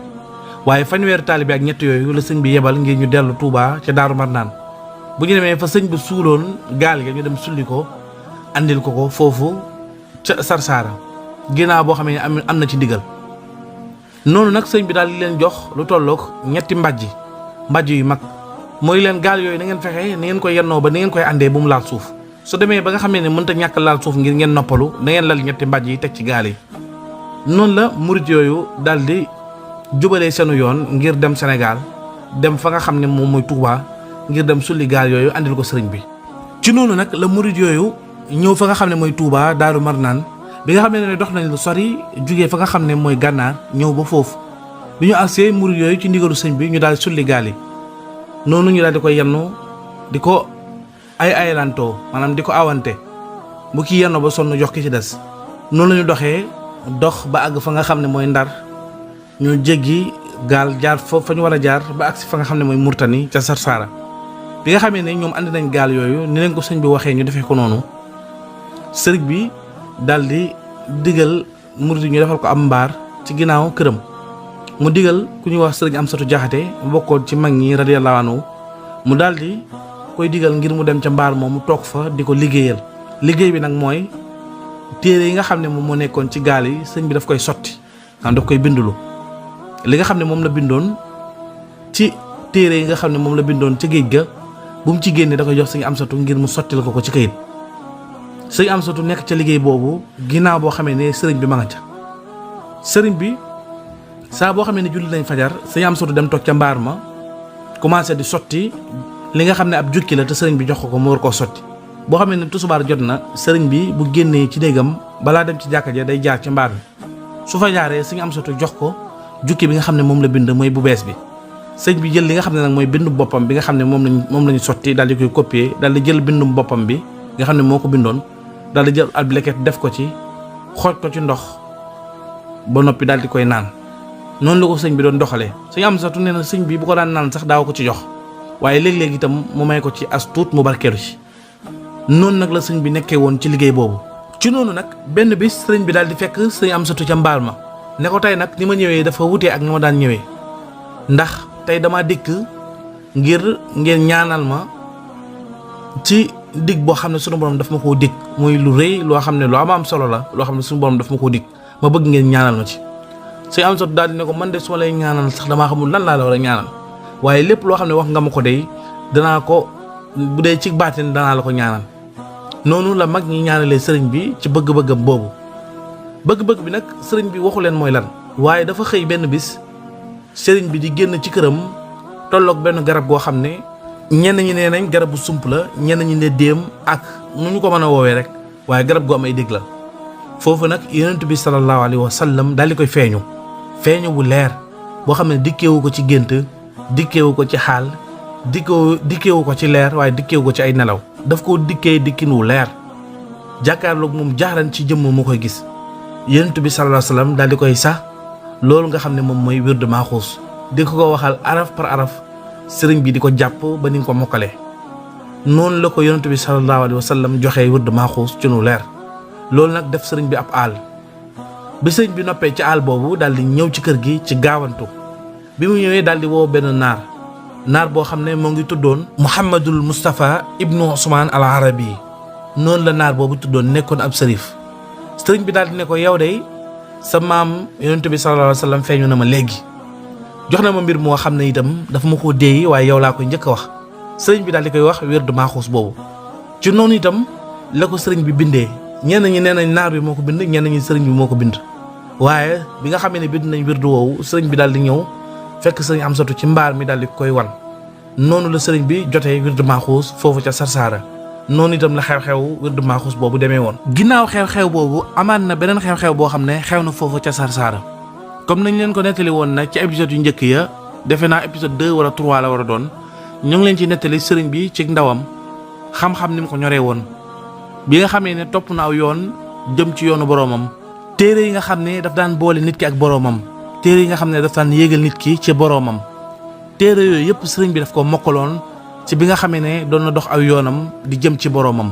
waaye fanweeri taalibe ak ñett yooyu la sëñ bi yebal ngir ñu dellu Touba ca Daaru Marnaan. bu ñu demee fa sëñ bi suuloon gaal ga ñu dem sulli ko andil ko foofu ca Sarsara, ginnaaw boo xamee ne am na ci ndigal. noonu nag sëñ bi daal di leen jox lu tollook ñetti mbàjj yu mag, mooy leen gaal yooyu na ngeen fexe na ngeen koy yennoo ba na ngeen koy àndee bu mu laal suuf. su demee ba nga xamee ne mënta ñàkk laal suuf ngir ngeen noppalu, na ngeen lal ñetti mbàjj yi teg ci gaal yi. noonu la murit yooyu daal di jubalee seenu yoon ngir dem Sénégal, dem fa nga xam ne moom mooy Touba ngir dem sulli gaal yooyu andil ko sëriñ bi. ci noonu nag la murit yooyu ñëw fa nga xam ne mooy Touba Daaru Marnaan. bi nga xam ne dox nañ lu sori jugee fa nga xam ne mooy gànnaar ñëw ba foofu, bi ñu agsee murit yooyu ci ndigalu sëñ bi ñu daal di sulli gaal yi. noonu ñu daal di koy yennu di ko ayalantoo, maanaam di ko awante, bu ki yenn ba sonn jox ki ci des. noonu la ñu dox ba àgg fa nga xam ne mooy Ndar, ñu jéggi gaal jaar fa ñu war a jaar ba agsi fa nga xam ne mooy Murtani ca Sarsara. bi nga xamee ne ñoom andi nañ gaal yooyu ni leen ko sëñ bi waxee ñu defee ko noonu, sëriñ bi daal di digal murit ñu defal ko am mbaar ci ginnaaw këram. mu digal ku ñuy wax sëriñ Amsatu Jaxate bokkoon ci mag ñi radiyallahu anhu, mu daal di koy digal ngir mu dem ca mbaar moom mu toog fa di ko liggéeyal. liggéey bi nag mooy téere yi nga xam ne moom moo nekkoon ci gaal yi sëñ bi daf koy sotti, daf koy bindulu. li nga xam ne moom la bindoon ci téere yi nga xam ne moom la bindoon ca géej ga bu mu ci génnee da koy jox sëñ Amsatu ngir mu sottil ko ci kayit. sëñ Amsatu nekk ca liggéey boobu ginnaaw boo xamee ne sëriñ bi ma nga ca. sëriñ bi saa boo xamee ne julli nañ fajar sëñ Amsatu dem toog ca mbaar ma commencé di sotti li nga xam ne ab jukki la te sëriñ bi jox ko mu war koo sotti. boo xamee ne tusubaar jot na sëriñ bi bu génnee ci néegam balaa dem ci jàkka ja day jaar ci mbaar mi su fa jaaree sëñ Amsatu jox ko jukki bi nga xam ne moom la bind mooy bu bees bi. sëñ bi jël li nga xam ne nag mooy bindu boppam bi nga xam ne moom lañu sotti daal di koy copier daal di jël bindum boppam bi nga xam ne moo ko bindoon daal di jël ab leket def ko ci xooj ko ci ndox ba noppi daal di koy naan. noonu la ko sëñ bi doon doxalee sëñ Amsatu nee na sëñ bi bu ko daan naan sax daaw ko ci jox waaye léeg-léeg itam mu may ko ci as tuut mu barkeelu ci. noonu nag la sëñ bi nekkee woon ci liggéey boobu. ci noonu nag benn bis sëriñ bi daal di fekk sëñ Amsatu ca mbaar ma ne ko tey nag ni ma ñëwee dafa wutee ak ni ma daan ñëwee ndax tey dama dikk ngir ngeen ñaanal ma ci dig boo xam ne sunu borom daf ma koo dig muy lu rëy loo xam ne lu am solo la loo xam ne sunu borom daf ma koo dig ma bëgg ngeen ñaanal ma ci. sëñ Amsatu daal di ne ko man de su ma lay ñaanal sax damaa xamul lan laa la war a ñaanal waaye lépp loo xam ne wax nga ma ko dey danaa ko bu dee ci baatin danaa la ko ñaanal. noonu la mag ñi ñaanalee sëriñ bi ci bëgg-bëggam boobu bëgg-bëgg bi nag sëriñ bi waxu leen mooy lan waaye dafa xëy benn bis sëriñ bi di génn ci këram tolloog benn garab goo xam ne ñenn ñi nee nañ garab bu sump la ñenn ñi ne déem ak nu ñu ko mën a woowee rek waaye garab gu am ay dégg la. foofu nag yonent bi sallallahu alayhi wa sallam daal di koy feeñu bu leer boo xam ne dikkeewu ko ci gént dikkeewu ko ci xaal dikkeewu ko ci leer waaye dikkeewu ko ci ay nelaw daf koo dikkee dikkin wu leer jàkkaarloog moom jaaran ci jëmm mu koy gis. yonent bi sallallahu alayhi wa sallam daal di koy sax loolu nga xam ne moom mooy wird maaxuus di ko waxal araf par araf sëriñ bi di ko jàpp ba ni nga ko mokkalee. noonu la ko yonent bi sallallahu alayhi wa sallam joxee wird maaxuus ci nu leer loolu nag def sëriñ bi ab aal bi sëriñ bi noppee ci aal boobu daal di ñëw ci kër gi ci gaawantu bi mu ñëwee daal di woo benn naar boo xam ne moo ngi tuddoon Muhammadul Moustapha ibnu Usmaan al Arabi noonu la naar boobu tuddoon nekkoon ab sërif. sëriñ bi daal di ne ko yow de sa maam yonent bi sallallahu alayhi wa sallam feeñu na ma léegi jox na ma mbir moo xam ne itam dafa ma koo déey waaye yow laa koy njëkk a wax. sëriñ bi daal di koy wax wirdu maaxuus boobu ci noonu itam la ko sëriñ bi bindee ñenn ñi nee nañ naar bi moo ko bind ñenn ñi sëriñ bi moo ko bind waaye bi nga xamee ne bind nañ wirdu woowu sëriñ bi daal di ñëw fekk sëriñ Amsatu ci mbaar mi daal di koy wan noonu la sëriñ bi jotee wirdu maaxuus foofu ca Sarsara noonu itam la xew-xew wirdu maaxuus boobu demee woon. ginnaaw xew-xew boobu amaat na beneen xew-xew boo xam ne xew na foofu ca Sarsara comme nañ leen ko nettali woon nag ci épisode yu njëkk ya defe naa épisode 2 wala 3 la war a doon ñu ngi leen ci nettali sëriñ bi ci ndawam xam-xam ni mu ko ñoree woon bi nga xamee ne topp na aw yoon jëm ci yoonu boroomam téere yi nga xam ne daf daan boole nit ki ak boroomam téere yi nga xam ne daf daan yéegal nit ki ci boroomam téere yooyu yëpp sëriñ bi daf ko mokkaloon ci bi nga xamee ne doon na dox aw yoonam di jëm ci boroomam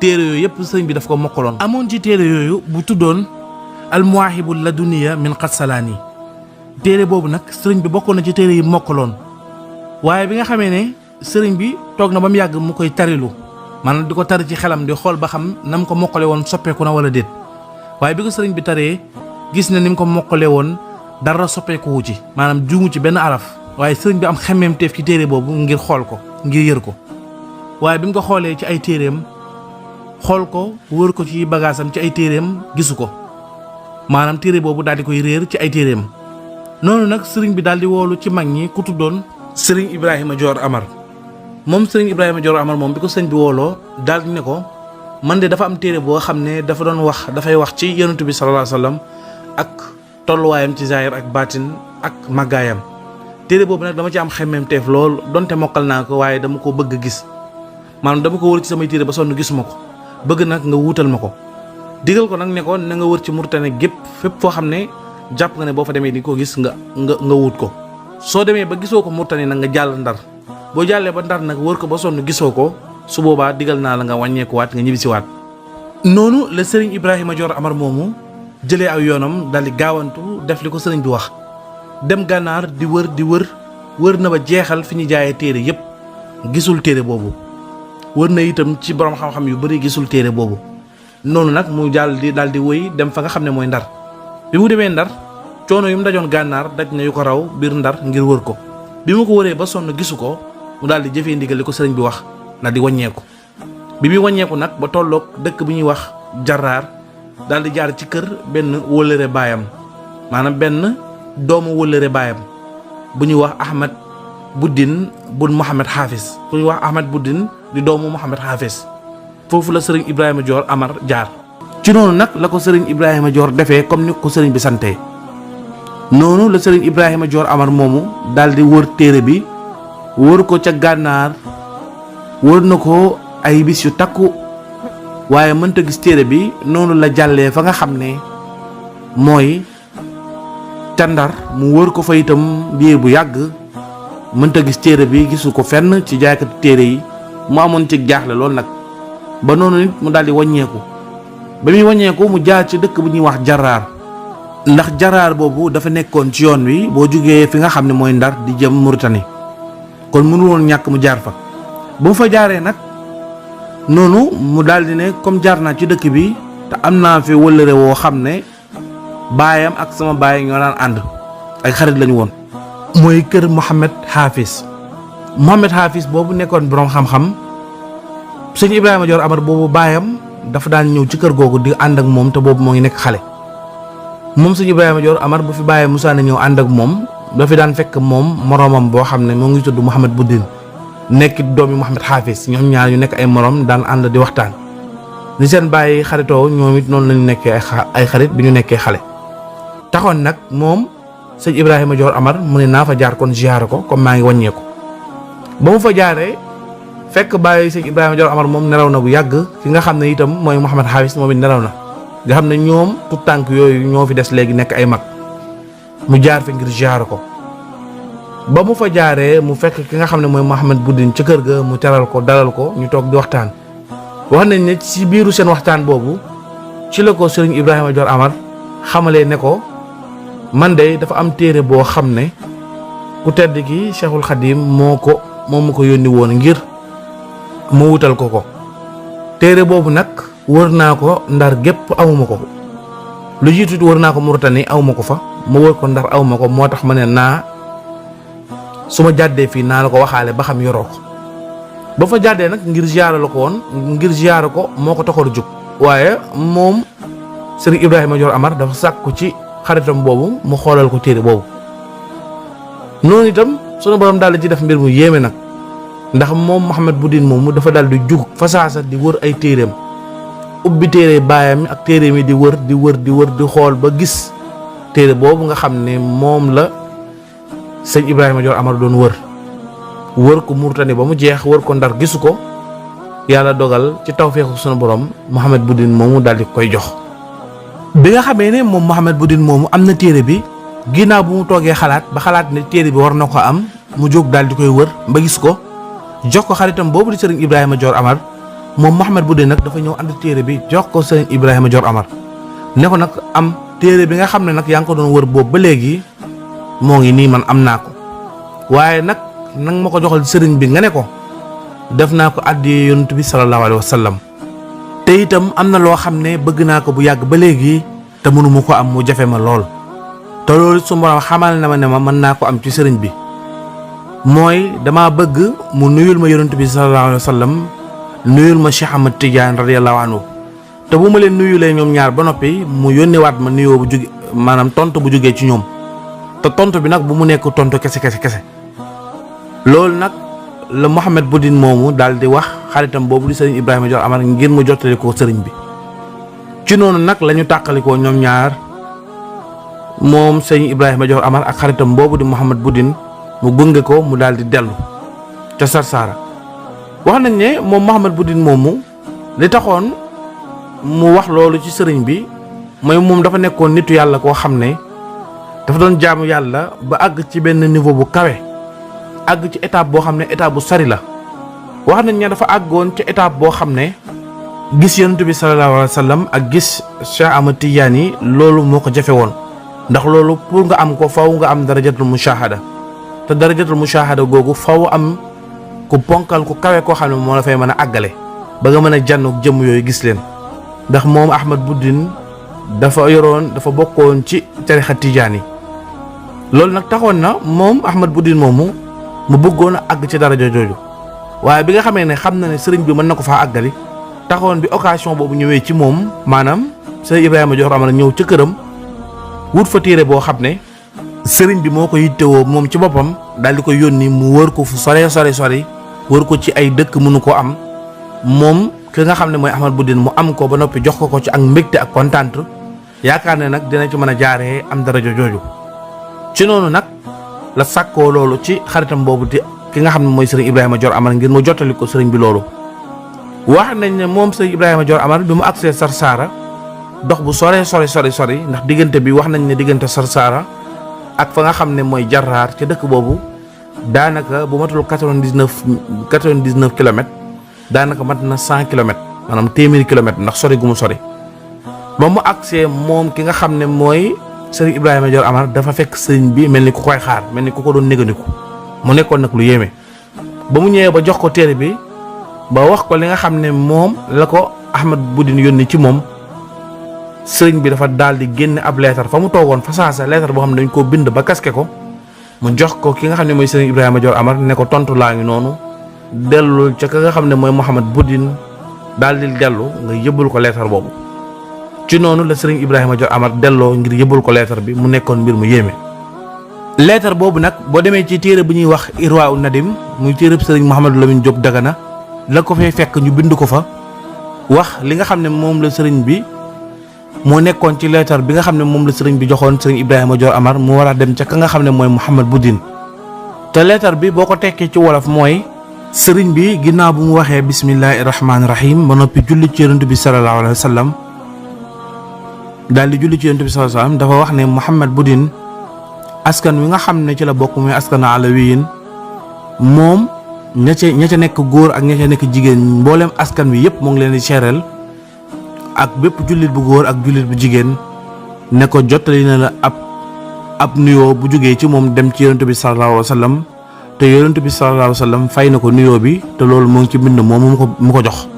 téere yooyu yëpp sëriñ bi daf ko mokkaloon. amoon ci téere yooyu bu tuddoon almuwaahibul laduniya min Qassalaani téere boobu nag sëriñ bi bokkoon na ci téere yi mokkaloon waaye bi nga xamee ne sëriñ bi toog na ba mu yàgg mu koy tarilu maanaam di ko tari ci xelam di xool ba xam na mu ko mokkale woon soppeeku na wala déet waaye bi ko sëriñ bi taree gis na ni mu ko mokkale woon dara soppeeku wu ci maanaam juumu ci benn araf waaye sëriñ bi am xemmeemteef ci téere boobu ngir xool ko ngir yër ko waaye bi mu ko xoolee ci ay téereem xool ko wër ko ci bagaasam ci ay téereem gisu ko maanaam téere boobu daal di koy réer ci ay téereem noonu nag sëriñ bi daal di woolu ci mag ñi ku tuddoon sëriñ Ibrahima Dior Amar moom sëriñ Ibrahima Dior Amar moom bi ko sëriñ bi wooloo daal di ne ko man de dafa am téere boo xam ne dafa doon wax dafay wax ci yonent bi sallallahu alayhi wasallam ak tolluwaayam ci zahir ak baatin ak màggaayam téere boobu nag dama ci am xemmeemteef lool donte mokkal naa ko waaye dama ko bëgg gis maanaam dama ko wër ci samay téere ba sonn gisuma ko bëgg nag nga wuutal ma ko digal ko nag ne ko na nga wër ci Mauritanie gépp fépp foo xam ne jàpp nga ne boo fa demee di ko gis nga wut ko soo demee ba gisoo ko Mauritanie nag nga jàll Ndar boo jàllee ba Ndar nag wër ko ba sonn gisoo ko su boobaa digal naa la nga wàññeekuwaat nga ñibbisiwaat. noonu la sëriñ Ibrahima Dior Amar moomu jëlee aw yoonam daal di gaawantu def li ko sëriñ bi wax dem gànnaar di wër na ba jeexal fi ñu jaayee téere yépp gisul téere boobu wër na itam ci borom xam-xam yu bari gisul téere boobu noonu nag mu daal di wëy dem fa nga xam ne mooy Ndar bi mu demee Ndar coono yu mu dajoon gànnaar daj na yu ko raw biir Ndar ngir wër ko bi mu ko wëree ba sonn gisu ko mu daal di jëfee ndigal li ko sëriñ bi wax na di wàññeeku bi muy wàññeeku nag ba tolloog dëkk bi ñuy wax Jarraar daal di jaar ci kër benn wëllëre baayam maanaam benn doomu wëllëre baayam bu ñuy wax Ahmad Buddin bun Mohamed Hafiz bu ñuy wax Ahmad Buddin di doomu Mohamed Hafiz foofu la sëriñ Ibrahima Dior Amar jaar ci noonu nag la ko sëriñ Ibrahima Dior defee comme ni ko sëriñ bi santee noonu la sëriñ Ibrahima Dior Amar moomu daal di wër téere bi wër ko ca gànnaar wër na ko ay bis yu takku waaye mënta gis téere bi noonu la jàllee fa nga xam ne mooy ca Ndar mu wër ko fa itam diir bu yàgg mënta gis téere bi gisu ko fenn ci jaaykati téere yi mu amoon ci jaaxle lool nag ba noonu nit mu daal di wàññeeku ba muy wàññeeku mu jaar ci dëkk bu ñuy wax Jarraar ndax Jarraar boobu dafa nekkoon ci yoon wi boo jugee fi nga xam ne mooy Ndar di jëm Mauritanie kon mënu woon ñàkk mu jaar fa ba mu fa jaaree nag noonu mu daal di ne comme jaar naa ci dëkk bi te am naa fi wëllëre woo xam ne baayam ak sama baay ñoo daan ànd ay xarit lañu woon mooy kër Mohamed Hafiz boobu nekkoon boroom xam-xam sëñ Ibrahima Dior Amar boobu baayam dafa daan ñëw ci kër googu di ànd ak moom te boobu moo ngi nekk xale moom sëñ Ibrahima Dior Amar bu fi baayam Musaa na ñëw ànd ak moom dafa daan fekk moom moroomam boo xam ne moo ngi tudd Mohamed Buddin nekk doomi Mohamed Hafiz ñoom ñaar ñu nekk ay morom daan ànd di waxtaan ni seen bàyyi xaritoo ñoom it noonu lañu nekkee ay xarit bi ñu nekkee xale taxoon nag moom sëñ Ibrahima Dior Amar mu ne naa fa jaar kon ziyaare ko comme maa ngi wàññeeku ba mu fa jaaree fekk bàyyi sëñ Ibrahima Dior Amar moom nelaw na bu yàgg ki nga xam ne itam mooy Mohamed Hafiz moom it nelaw na nga xam ne ñoom tout tànk yooyu ñoo fi des léegi nekk ay mag mu jaar fi ngir ziyaare ko ba mu fa jaaree mu fekk ki nga xam ne mooy Mohamed Buddin ca kër ga mu teral ko dalal ko ñu toog di waxtaan wax nañ ne ci biiru seen waxtaan boobu ci la ko sëriñ Ibrahima Dior Amar xamalee ne ko man de dafa am téere boo xam ne ku tedd ki Cheikhul Khadim moo ma ko yónni woon ngir mu wutal ko téere boobu nag wër naa ko Ndar gépp awuma ko lu jiitu wër naa ko Mauritanie awuma ko fa ma wër ko Ndar awuma ko moo tax ma ne naa su ma jàddee fii naa la ko waxaale ba xam yoroo ko ba fa jàddee nag ngir ziyaara la ko woon ngir ziyaara ko moo ko taxoon a jóg waaye moom sëriñ Ibrahima Dior Amar dafa sàkku ci xaritam boobu mu xoolal ko téere boobu noonu itam sunu borom daal di ci def mbir mu yéeme nag ndax moom Mohamed Buddin moomu dafa daal di jug fa saasa di wër ay téereem ubbi téere baayam ak téere mi di wër di xool ba gis téere boobu nga xam ne moom la sëñ Ibrahima Dior Amar doon wër ko Mauritanie ba mu jeex wër ko Ndar gisu ko yàlla dogal ci tawfeexu sunu borom Mohamed Buddin moomu daal di koy jox. bi nga xamee ne moom Mohamed Buddin moomu am na téere bi ginnaaw bu mu toogee xalaat ba xalaat ne téere bi war na ko am mu jóg daal di koy wër ba gis ko jox ko xaritam boobu di sëriñ Ibrahima Dior Amar moom Mohamed Buddin nag dafa ñëw andi téere bi jox ko sëriñ Ibrahima Dior Amar ne ko nag am téere bi nga xam ne nag yaa ngi ko doon wër boobu ba léegi moo ngi nii man am naa ko waaye nag nang ma ko joxal sëriñ bi nga ne ko def naa ko àddiyee yonent bi sallallahu alayhi wa sallam te itam am na loo xam ne bëgg naa ko bu yàgg ba léegi te mënuma ko am mu jafe ma lool te loolu su ma xamal na ma ne ma mën naa ko am ci sëriñ bi mooy dama bëgg mu nuyul ma yonent bi sallallahu alayhi wa sallam nuyul ma Cheikh Ahmad Tidiane radiyallahu anhu te bu ma leen nuyulee ñoom ñaar ba noppi mu yónnewaat ma nuyoo bu jóge maanaam tontu bu jógee ci ñoom te tontu bi nag bu mu nekk tontu kese loolu nag la Mohamed Buddin moomu daal di wax xaritam boobu di sëriñ Ibrahima Dior Amar ngir mu jottali ko sëriñ bi ci noonu nag la ñu tàqalikoo ñoom ñaar moom sëriñ Ibrahima Dior Amar ak xaritam boobu di Mohamed Buddin mu gunge ko mu daal di dellu ca Sarsara wax nañ ne moom Mohamed Buddin moomu li taxoon mu wax loolu ci sëriñ bi mooy moom dafa nekkoon nitu yàlla koo xam ne dafa doon jaamu yàlla ba àgg ci benn niveau bu kawe àgg ci étape boo xam ne étape bu sari la wax nañ ne dafa àggoon ci étape boo xam ne gis yonent bi sallallahu alayhi wa sallam ak gis Cheikh Ahmad Tidiane yi loolu moo ko jafe woon ndax loolu pour nga am ko faw nga am darajatul mushahada te darajatul mushahada googu faw am ku ponkal ku kawe koo xam ne moo la fay mën a àggale ba nga mën a jànnoog jëmm yooyu gis leen ndax moom Ahmad Buddin dafa bokkoon ci tarixa Tidiane yi loolu nag taxoon na moom Ahmad Budin moomu mu bëggoon a àgg ci daraja jooju waaye bi nga xamee ne xam na ne sëriñ bi mën na ko faa àggali taxoon bi occasion boobu ñëwee ci moom maanaam sëriñ Ibrahima Dior Amar ñëw ca këram wut fa téere boo xam ne sëriñ bi moo ko yittewoo moom ci boppam daal di ko yónni mu wër ko fu sore wër ko ci ay dëkk mënu ko am moom ki nga xam ne mooy Ahmad Budin mu am ko ba noppi jox ko ci ak mbégte ak kontaan yaakaar ne nag dina ci mën a jaaree am daraja jooju ci noonu nag la sàkkoo loolu ci xaritam boobu di ki nga xam ne mooy sëriñ Ibrahima Dior Amar ngir mu jottali ko sëriñ bi loolu. wax nañ ne moom sëriñ Ibrahima Dior Amar bi mu agsee Sarsara dox bu sori ndax diggante bi wax nañ ne diggante Sarsara ak fa nga xam ne mooy Jarraar ca dëkk boobu daanaka bu matul 99 kilomètres daanaka mat na 100 kilomètres maanaam téeméeri kilomètres ndax sori gu mu sori. ba mu agsee moom ki nga xam ne mooy sëriñ Ibrahima Dior Amar dafa fekk sëriñ bi mel ni ku koy xaar mel ni ku ko doon négandiku mu nekkoon nag lu yéeme ba mu ñëwee ba jox ko téere bi ba wax ko li nga xam ne moom la ko Ahmad Budin yónni ci moom sëriñ bi dafa daal di génne ab leetar fa mu toogoon fa saasa leetar boo xam ne dañ koo bind ba kaske ko mu jox ko ki nga xam ne mooy sëriñ Ibrahima Dior Amar ne ko tontu laa ngi noonu dellul ca ka nga xam ne mooy Mouhamad Budin daal di dellu nga yëbbal ko leetar boobu. ci noonu la sëriñ Ibrahima Dior Amar delloo ngir yëbbal ko leetar bi mu nekkoon mbir mu yéeme. leetar boobu nag boo demee ci téere bu ñuy wax Irwaa'u Nadim muy téereb sëriñ Mouhamadou Lamine Diop Dagana la ko fay fekk ñu bind ko fa wax li nga xam ne moom la sëriñ bi moo nekkoon ci leetar bi nga xam ne moom la sëriñ bi joxoon sëriñ Ibrahima Dior Amar mu war a dem ca ka nga xam ne mooy Mouhamad Budin te leetar bi boo ko tekkee ci wolof mooy sëriñ bi ginnaaw bu mu waxee bismillahi rahmaani rahim ba noppi julli ci yonent bi sallallahu alayhi wa sallam daal di julli ci yonent bi sallallahu alayhi wa sallam dafa wax ne Mouhamad Budin askan wi nga xam ne ci la bokk muy askan alawiyin moom ña ca nekk góor ak ña ca nekk jigéen mboolem askan wi yëpp moo ngi leen di seereel ak bépp jullit bu góor ak jullit bu jigéen ne ko jottali na la ab nuyoo bu jógee ci moom dem ci yonent bi sallallahu alayhi wa sallam te yonent bi sallallahu alayhi wa sallam fay na ko nuyoo bi te loolu moo ngi ci mbind moom mu ko jox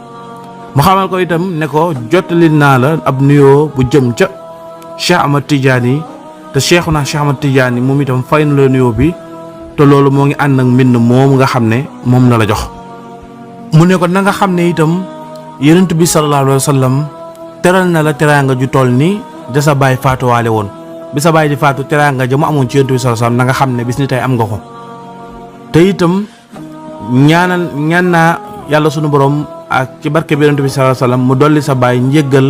mu xamal ko itam ne ko jottali naa la ab nuyoo bu jëm ca Cheikh Ahmad Tidiane te Cheikhuna Cheikh Ahmad Tidiane moom itam fay na la nuyoo bi te loolu moo ngi ànd ak mbind moom nga xam ne moom la jox mu ne ko na nga xam ne itam yonent bi sallallahu alayhi wa sallam teral na la teraanga ju toll ni da sa baay faatuwaale woon bi sa baay di faatu teraanga ja mu amoon ci yonent bi sallallahu alayhi wa sallam na nga xam ne bis ni tey am nga ko te itam ñaan naa yàlla sunu borom ak ci barke bi yonent bi sallallahu alayhi wa sallam mu dolli sa baay njéggal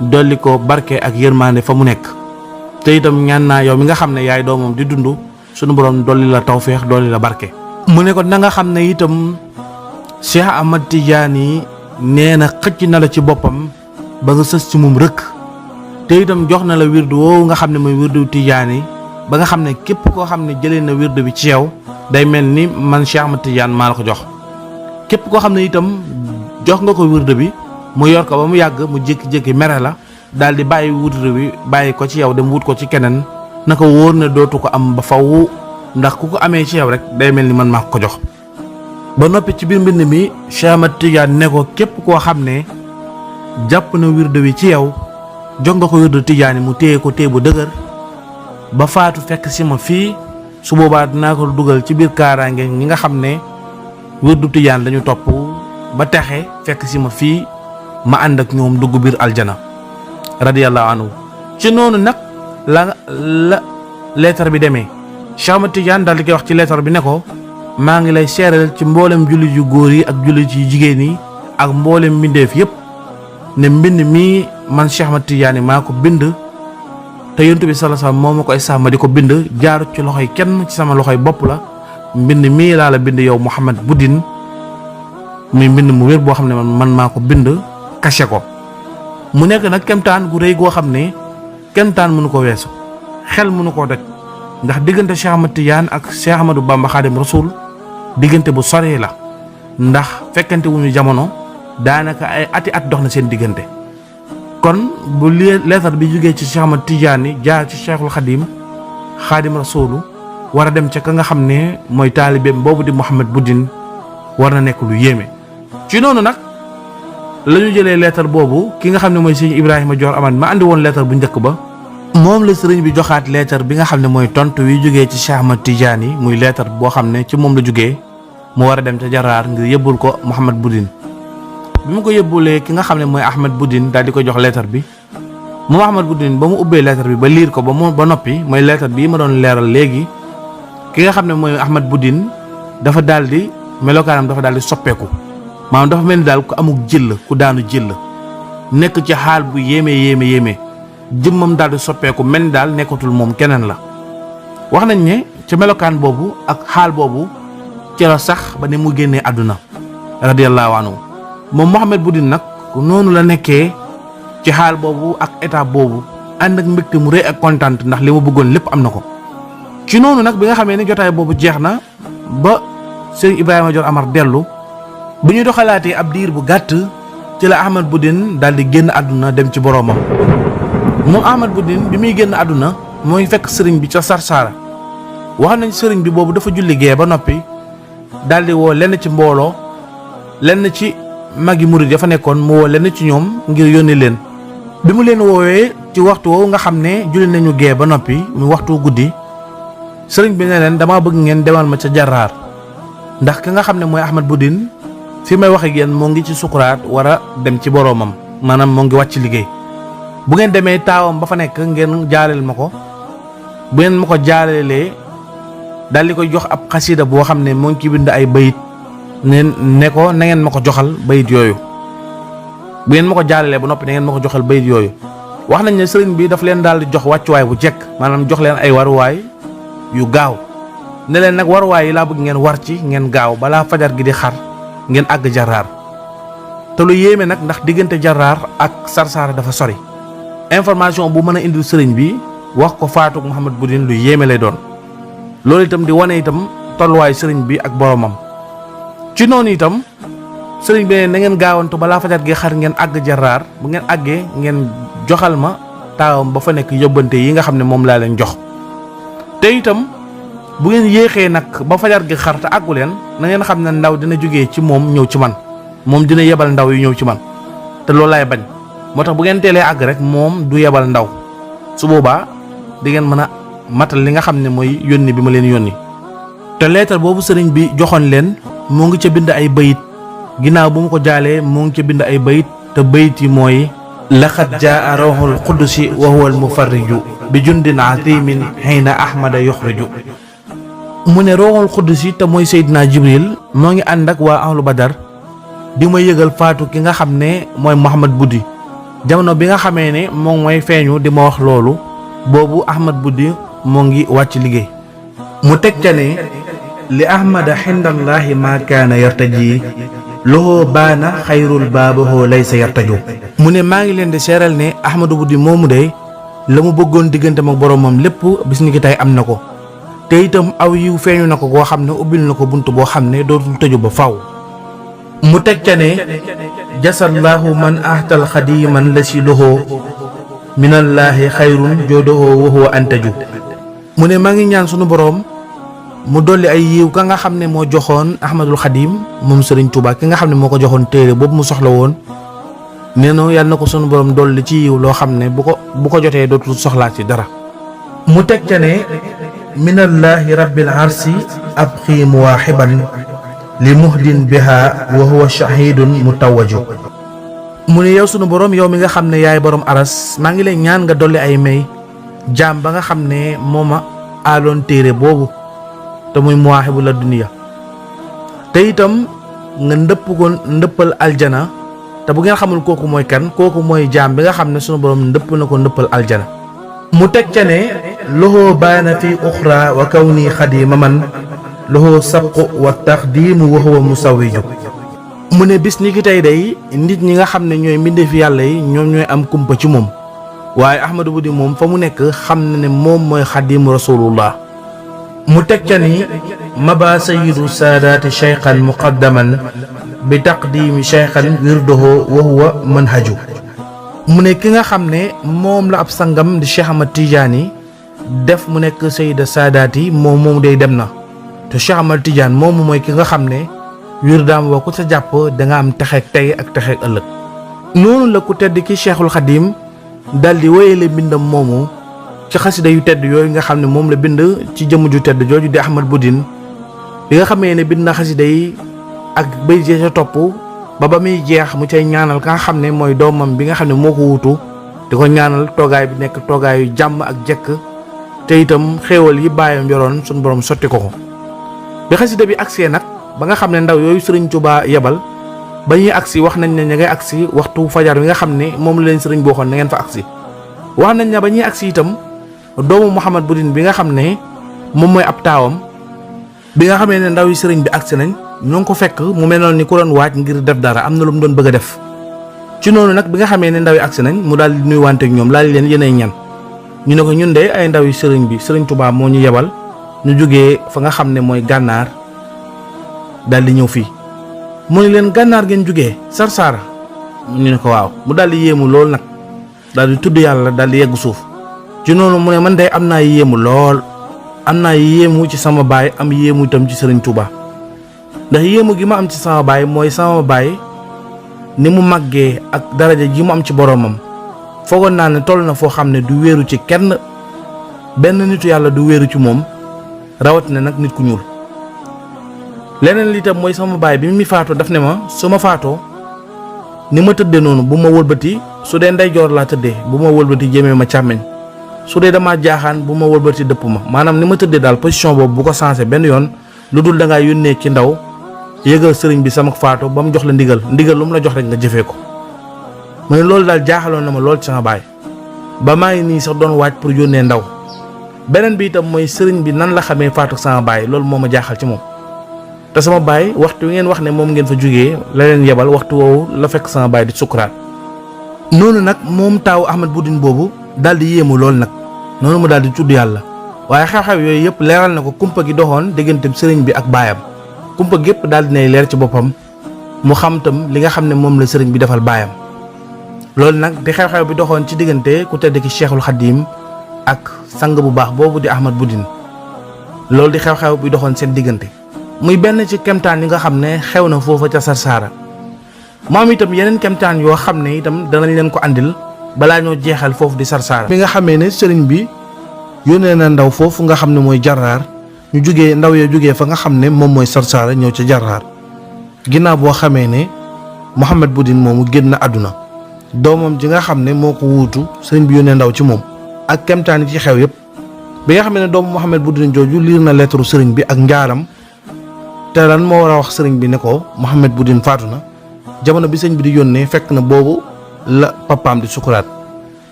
dolli ko barke ak yërmande fa mu nekk te itam ñaan naa yow mi nga xam ne yaay doomam di dund sunu borom dolli la tawféex dolli la barke. mu ne ko na nga xam ne itam Cheikh Ahmad Tidiane nee na xëcc na la ci boppam ba nga sës ci moom rëkk te itam jox na la wirdu woowu nga xam ne mooy wirdu Tidiane ba nga xam ne képp koo xam ne jëlee na wirdu bi ci yow day mel ni man Cheikh Ahmad Tidiane maa la ko jox képp koo xam ne itam jox nga ko wirdu bi mu yor ko ba mu yàgg mu jékki-jékki mere la daal di bàyyi wirdu bi bàyyi ko ci yow dem wut ko ci keneen na ko wóor ne dootu ko am ba faw ndax ku ko amee ci yow rek day mel ni man maa ko jox. ba noppi ci biir mbind mi Cheikh Ahmad Tidiane ne ko képp koo xam ne jàpp na wirdu wi ci yow jox nga ko wirdu Tidiane mu téye ko téye bu dëgër ba faatu fekk si ma fii su boobaa dinaa ko dugal ci biir kaaraange ñi nga xam ne wirdu Tidiane lañu topp ba texe fekk si ma fii ma ànd ak ñoom dugg biir aljana radiyallahu anhu. ci noonu nag la leetar bi demee Cheikh Ahmad Tidiane daal di koy wax ci leetar bi ne ko maa ngi lay seeral ci mboolem jullit yu góor yi ak jullit yu jigéen yi ak mboolem mbindeef yépp ne mbind mii man Cheikh Ahmad Tidiane maa ko bind te yonent bi sallallahu alayhi wasallam moo ma koy sàmm di ko bind jaarut ci loxoy kenn ci sama loxoy bopp la mbind mii laa la bind yow Mouhamad Budin muy mbind mu wér boo xam ne man maa ko bind caché ko mu nekk nag kemtaan gu rëy goo xam ne kemtaan mënu ko weesu xel mënu koo daj ndax diggante Cheikh Ahmad Tidiane ak Cheikh Ahmadou Bamba Khadim Rasoul diggante bu soree la ndax fekkante wu ñu jamono daanaka ay at dox na seen diggante kon bu leetar bi jógee ci Cheikh Ahmad Tidiane jaar ci Cheikhul Khadim Rasoul war a dem ca ka nga xam ne mooy taalibeem boobu di Mouhamad Budin war na nekk lu yéeme. ci noonu nag la ñu jëlee leetar boobu ki nga xam ne mooy sëñ Ibrahima Dior Amar ma andi woon leetar bu njëkk ba moom la sëriñ bi joxaat leetar bi nga xam ne mooy tontu wi jógee ci Cheikh Ahmad Tidiane yi muy leetar boo xam ne ci moom la jógee mu war a dem ca Jaraar ngir yëbbul ko Mouhamad Boudin. bi mu ko yëbbulee ki nga xam ne mooy Ahmad Boudin daal di ko jox leetar bi moom Ahmad Boudin ba mu ubbee leetar bi ba liir ko ba noppi mooy leetar bii ma doon leeral léegi ki nga xam ne mooy Ahmad Boudin dafa daal di melokaanam dafa daal di soppeeku maanaam dafa mel ni daal ku amuk jëll ku daanu jëll nekk ci xaal bu yéeme jëmmam daal di soppeeku mel ni daal nekkatul moom keneen la. wax nañ ne ci melokaan boobu ak xaal boobu ci la sax ba ne mu génnee àdduna radiyallahu anhu moom Mouhamad Boudin nag noonu la nekkee ci xaal boobu ak état boobu ànd ak mbégte mu rëy ak kontaan ndax li ma bëggoon lépp am na ko. ci noonu nag bi nga xamee ne jotaay boobu jeex na ba sëriñ Ibrahima Dior Amar dellu bu ñu doxalaatee ab diir bu gàtt ci la Ahmad Boudin daal di génn àdduna dem ci boroomam. moom Ahmad Boudin bi muy génn àdduna mooy fekk sëriñ bi ca Sarsara wax nañ sëriñ bi boobu dafa julli gee ba noppi daal di woo lenn ci mbooloo lenn ci magi murid ya fa nekkoon mu woo lenn ci ñoom ngir yónni leen. bi mu leen woowee ci waxtu woowu nga xam ne julli nañu gee ba noppi mu waxtu guddi sëriñ bi ne leen damaa bëgg ngeen demal ma ca Jaraar ndax ki nga xam ne mooy Ahmad Boudin fi may wax ak yéen moo ngi ci sukuraat war a dem ci boroomam maanaam moo ngi wàcc liggéey. bu ngeen demee taawam ba fa nekk ngeen jaaleel ma ko bu ngeen ma ko jaaleelee daal di koy jox ab xasida boo xam ne moo ngi ci bind ay bayit ne ko na ngeen ma ko joxal bayit yooyu bu ngeen ma ko jaaleelee ba noppi na ngeen ma ko joxal bayit yooyu. wax nañ ne sëriñ bi daf leen daal di jox wàccuwaay bu jekk maanaam jox leen ay waruwaay yu gaaw ne leen nag waruwaay yi laa bëgg ngeen war ci ngeen gaaw balaa fajar gi di xar ngeen àgg Jaraar te lu yéeme nag ndax diggante Jaraar ak Sarsara dafa sori. information bu mën a indil sëriñ bi wax ko faatug Mouhamad Boudin lu yéeme lay doon loolu itam di wane itam tolluwaay sëriñ bi ak boromam. ci noonu itam sëriñ bi ne na ngeen gaawantu balaa fajar gi xar ngeen àgg Jaraar bu ngeen àggee ngeen joxal ma taawam ba fa nekk yóbbante yi nga xam ne moom laa leen jox. te itam bu ngeen yéexee nag ba fajar gi xar te àggu leen na ngeen xam ne ndaw dina jógee ci moom ñëw ci man moom dina yebal ndaw yu ñëw ci man te loolu laay bañ. moo tax bu ngeen teelee àgg rek moom du yebal ndaw su boobaa di ngeen mën a matal li nga xam ne mooy yónni bi ma leen yónni. te leetar boobu sëriñ bi joxoon leen moo ngi ca bind ay bayit ginnaaw bu mu ko jaalee moo ngi ca bind ay bayit te bayit yi mooy laqad jaa rawhul qudusi wa huwa al mufarriju bi jundin azimin hayna ahmada yuxriju. mu ne rawhul qudusi te mooy Seydina Jibril moo ngi ànd ak waa ahlu Badar di ma yëgal faatu ki nga xam ne mooy Mouhamad Boudin. jamono bi nga xamee ne moom mooy feeñu di ma wax loolu boobu Ahmad Boudin moo ngi wàcc liggéey. mu teg ca ne li ahmada xindallaahi maa kaana yartaji loxoo baana xayrul baabaxoo laysa yartaju. mu ne maa ngi leen di seeral ne Ahmadu Boudin moomu de la mu bëggoon digganteem ak boromam lépp bis ni ki tey am na ko te itam aw yiw feeñu na ko koo xam ne ubbil na ko bunt boo xam ne dootul tëju ba faw. mu teg ca ne jasallaahu man ahtal xadiman la si loxoo minallaahi xayrun joodohoo waxuwa antaju. mu ne maa ngi ñaan sunu boroom mu dolli ay yiw ka nga xam ne moo joxoon Ahmadul Xadim moom Sëriñ Tuubaa ki nga xam ne moo ko joxoon téere boobu mu soxla woon nee na yàlla na ko sunu boroom dolli ci yiw loo xam ne bu ko jotee dootul soxlaat ci dara. mu teg ca ne minallaahi rabbil arsi ab xiim waaxiban li muhdin biha wa huwa shahidun mutawaju. mu ne yow sunu borom yow mi nga xam ne yaay borom aras maa ngi lay ñaan nga dolli ay may jaam ba nga xam ne moo ma aaloon téere boobu te muy muwaahibu la duniya te itam nga ndëppal aljana te bu ngeen xamul kooku mooy kan kooku mooy jaam bi nga xam ne sunu borom ndëpp na ko ndëppal aljana. mu teg ca ne loxoo baana fi uxra wa kawni xadima man loxoo sabqu wa taxdiimu wa huwa musawiju. mu ne bis ni ki tey day nit ñi nga xam ne ñooy mbindeefi yàlla yi ñoom ñooy am kumpa ci moom waaye Ahmadu Boudin moom fa mu nekk xam na ne moom mooy xadimu rasulullah. mu teg ca ni maba sayidu saadaati cheykhan muqaddaman bi taqdimi cheykhan wirdoho wa huwa manhaju. mu ne ki nga xam ne moom la ab sangam di Cheikh Ahmad Tidiane def mu nekk sayida saadaati moom day dem na te Cheikh Ahmad Tidiane moomu mooy ki nga xam ne wirdaam woo ku sa jàpp danga am texeeg tey ak texeeg ëllëg. noonu la ku tedd ki Cheikhul Xadim dal di wéyale mbindam moomu ci xasida yu tedd yooyu nga xam ne moom la bind ci jëmm ju tedd jooju di Ahmad Budin bi nga xamee ne bind na xasida yi ak bay jee ca topp ba muy jeex mu cay ñaanal ka nga xam ne mooy doomam bi nga xam ne moo ko wuutu di ko ñaanal toogaay bi nekk toogaayu jàmm ak jekk te itam xéewal yi baayam yoroon suñu borom sotti ko bi xasida bi agsee nag ba nga xam ne ndaw yooyu Sëriñ Tuubaa yebal ba ñuy agsi wax nañ ne ña ngay agsi waxtu fajar wi nga xam ne moom la leen sëriñ boo xoon na ngeen fa agsi wax nañ ne ba ñuy agsi itam doomu Mouhamad Budin bi nga xam ne moom mooy ab taawam bi nga xamee ne ndaw yi sëriñ bi agsi nañ ñoo ngi ko fekk mu mel noonu ni ku doon waaj ngir def dara am na lu mu doon bëgg a def ci noonu nag bi nga xamee ne ndaw yi agsi nañ mu daal di nuyuwante ak ñoom laal leen yéenay ñan ñu ne ko ñun de ay ndaw yi sëriñ bi Sëriñ Tuubaa moo ñu yebal ñu jógee fa nga xam ne mooy gànnaar daal di ñëw fii mu ne leen gànnaar ngeen jógee Sarsara ñu ne ko waaw mu daal di yéemu lool nag daal di tudd yàlla daal di yegg suuf ci noonu mu ne man de am naa yéemu lool am naa yéemu ci sama baay am yéemu itam ci Sëriñ Tuubaa ndax yéemu gi ma am ci sama baay mooy sama baay ni mu màggee ak daraja ji mu am ci boromam foogoon naa ne toll na foo xam ne du wéeru ci kenn benn nitu yàlla du wéeru ci moom rawatina nag nit ku ñuul leneen li itam mooy sama baay bi mi faatoo daf ne ma su ma faatoo ni ma tëddee noonu bu ma wëlbati su dee ndeyjoor laa tëddee bu ma wëlbati jëmee ma càmmeñ su dee damaa jaaxaan bu ma wëlbati dëpp ma maanaam ni ma tëddee daal position boobu bu ko changé benn yoon lu dul da ngaa yónnee ci ndaw yëgal sëriñ bi sama faatu ba mu jox la ndigal lu mu la jox rek nga jëfee ko mu ne loolu daal jaaxaloon na ma lool ci sama baay ba maa ngi nii sax doon waaj pour yónnee ndaw beneen bi itam mooy sëriñ bi nan la xamee faatu sama baay loolu moo ma jaaxal ci moom te sama baay waxtu wi ngeen wax ne moom ngeen fa jógee la leen yebal waxtu woowu la fekk sama baay di sukuraat noonu nag moom taawu Ahmad Budin boobu daal di yéemu lool nag noonu mu daal di tudd yàlla waaye xew-xew yooyu yëpp leeral na ko kumpa gi doxoon diggante sëriñ bi ak baayam kumpa gépp daal dinay leer ci boppam mu xam tam li nga xam ne moom la sëriñ bi defal baayam loolu nag di xew-xew bi doxoon ci diggante ku tedd ki Cheikhul Khadim ak sang bu baax boobu di Ahmad Budin loolu di xew-xew bi doxoon seen diggante muy benn ci kemtaan yi nga xam ne xew na foofa ca Sarsara mu am itam yeneen kemtaan yoo xam ne itam danañ leen ko andil balaa ñoo jeexal foofu di Sarsara bi nga xamee ne sëriñ bi yónnee na ndaw foofu nga xam ne mooy Jarraar ñu jógee ndaw ya jógee fa nga xam ne moom mooy Sarsara ñëw ca Jarraar ginnaaw boo xamee ne Mouhamad Budin moomu génn àdduna doomam ji nga xam ne moo ko wuutu sëriñ bi yónnee ndaw ci moom ak kemtaan yi ci xew yëpp bi nga xam ne doomu Mouhamad Budin jooju liir na lettre sëriñ bi ak njaaram te lan moo war a wax sëriñ bi ne ko Mouhamad Budin faatu na jamono bi sëriñ bi di yónnee fekk na boobu la papaam di sukuraat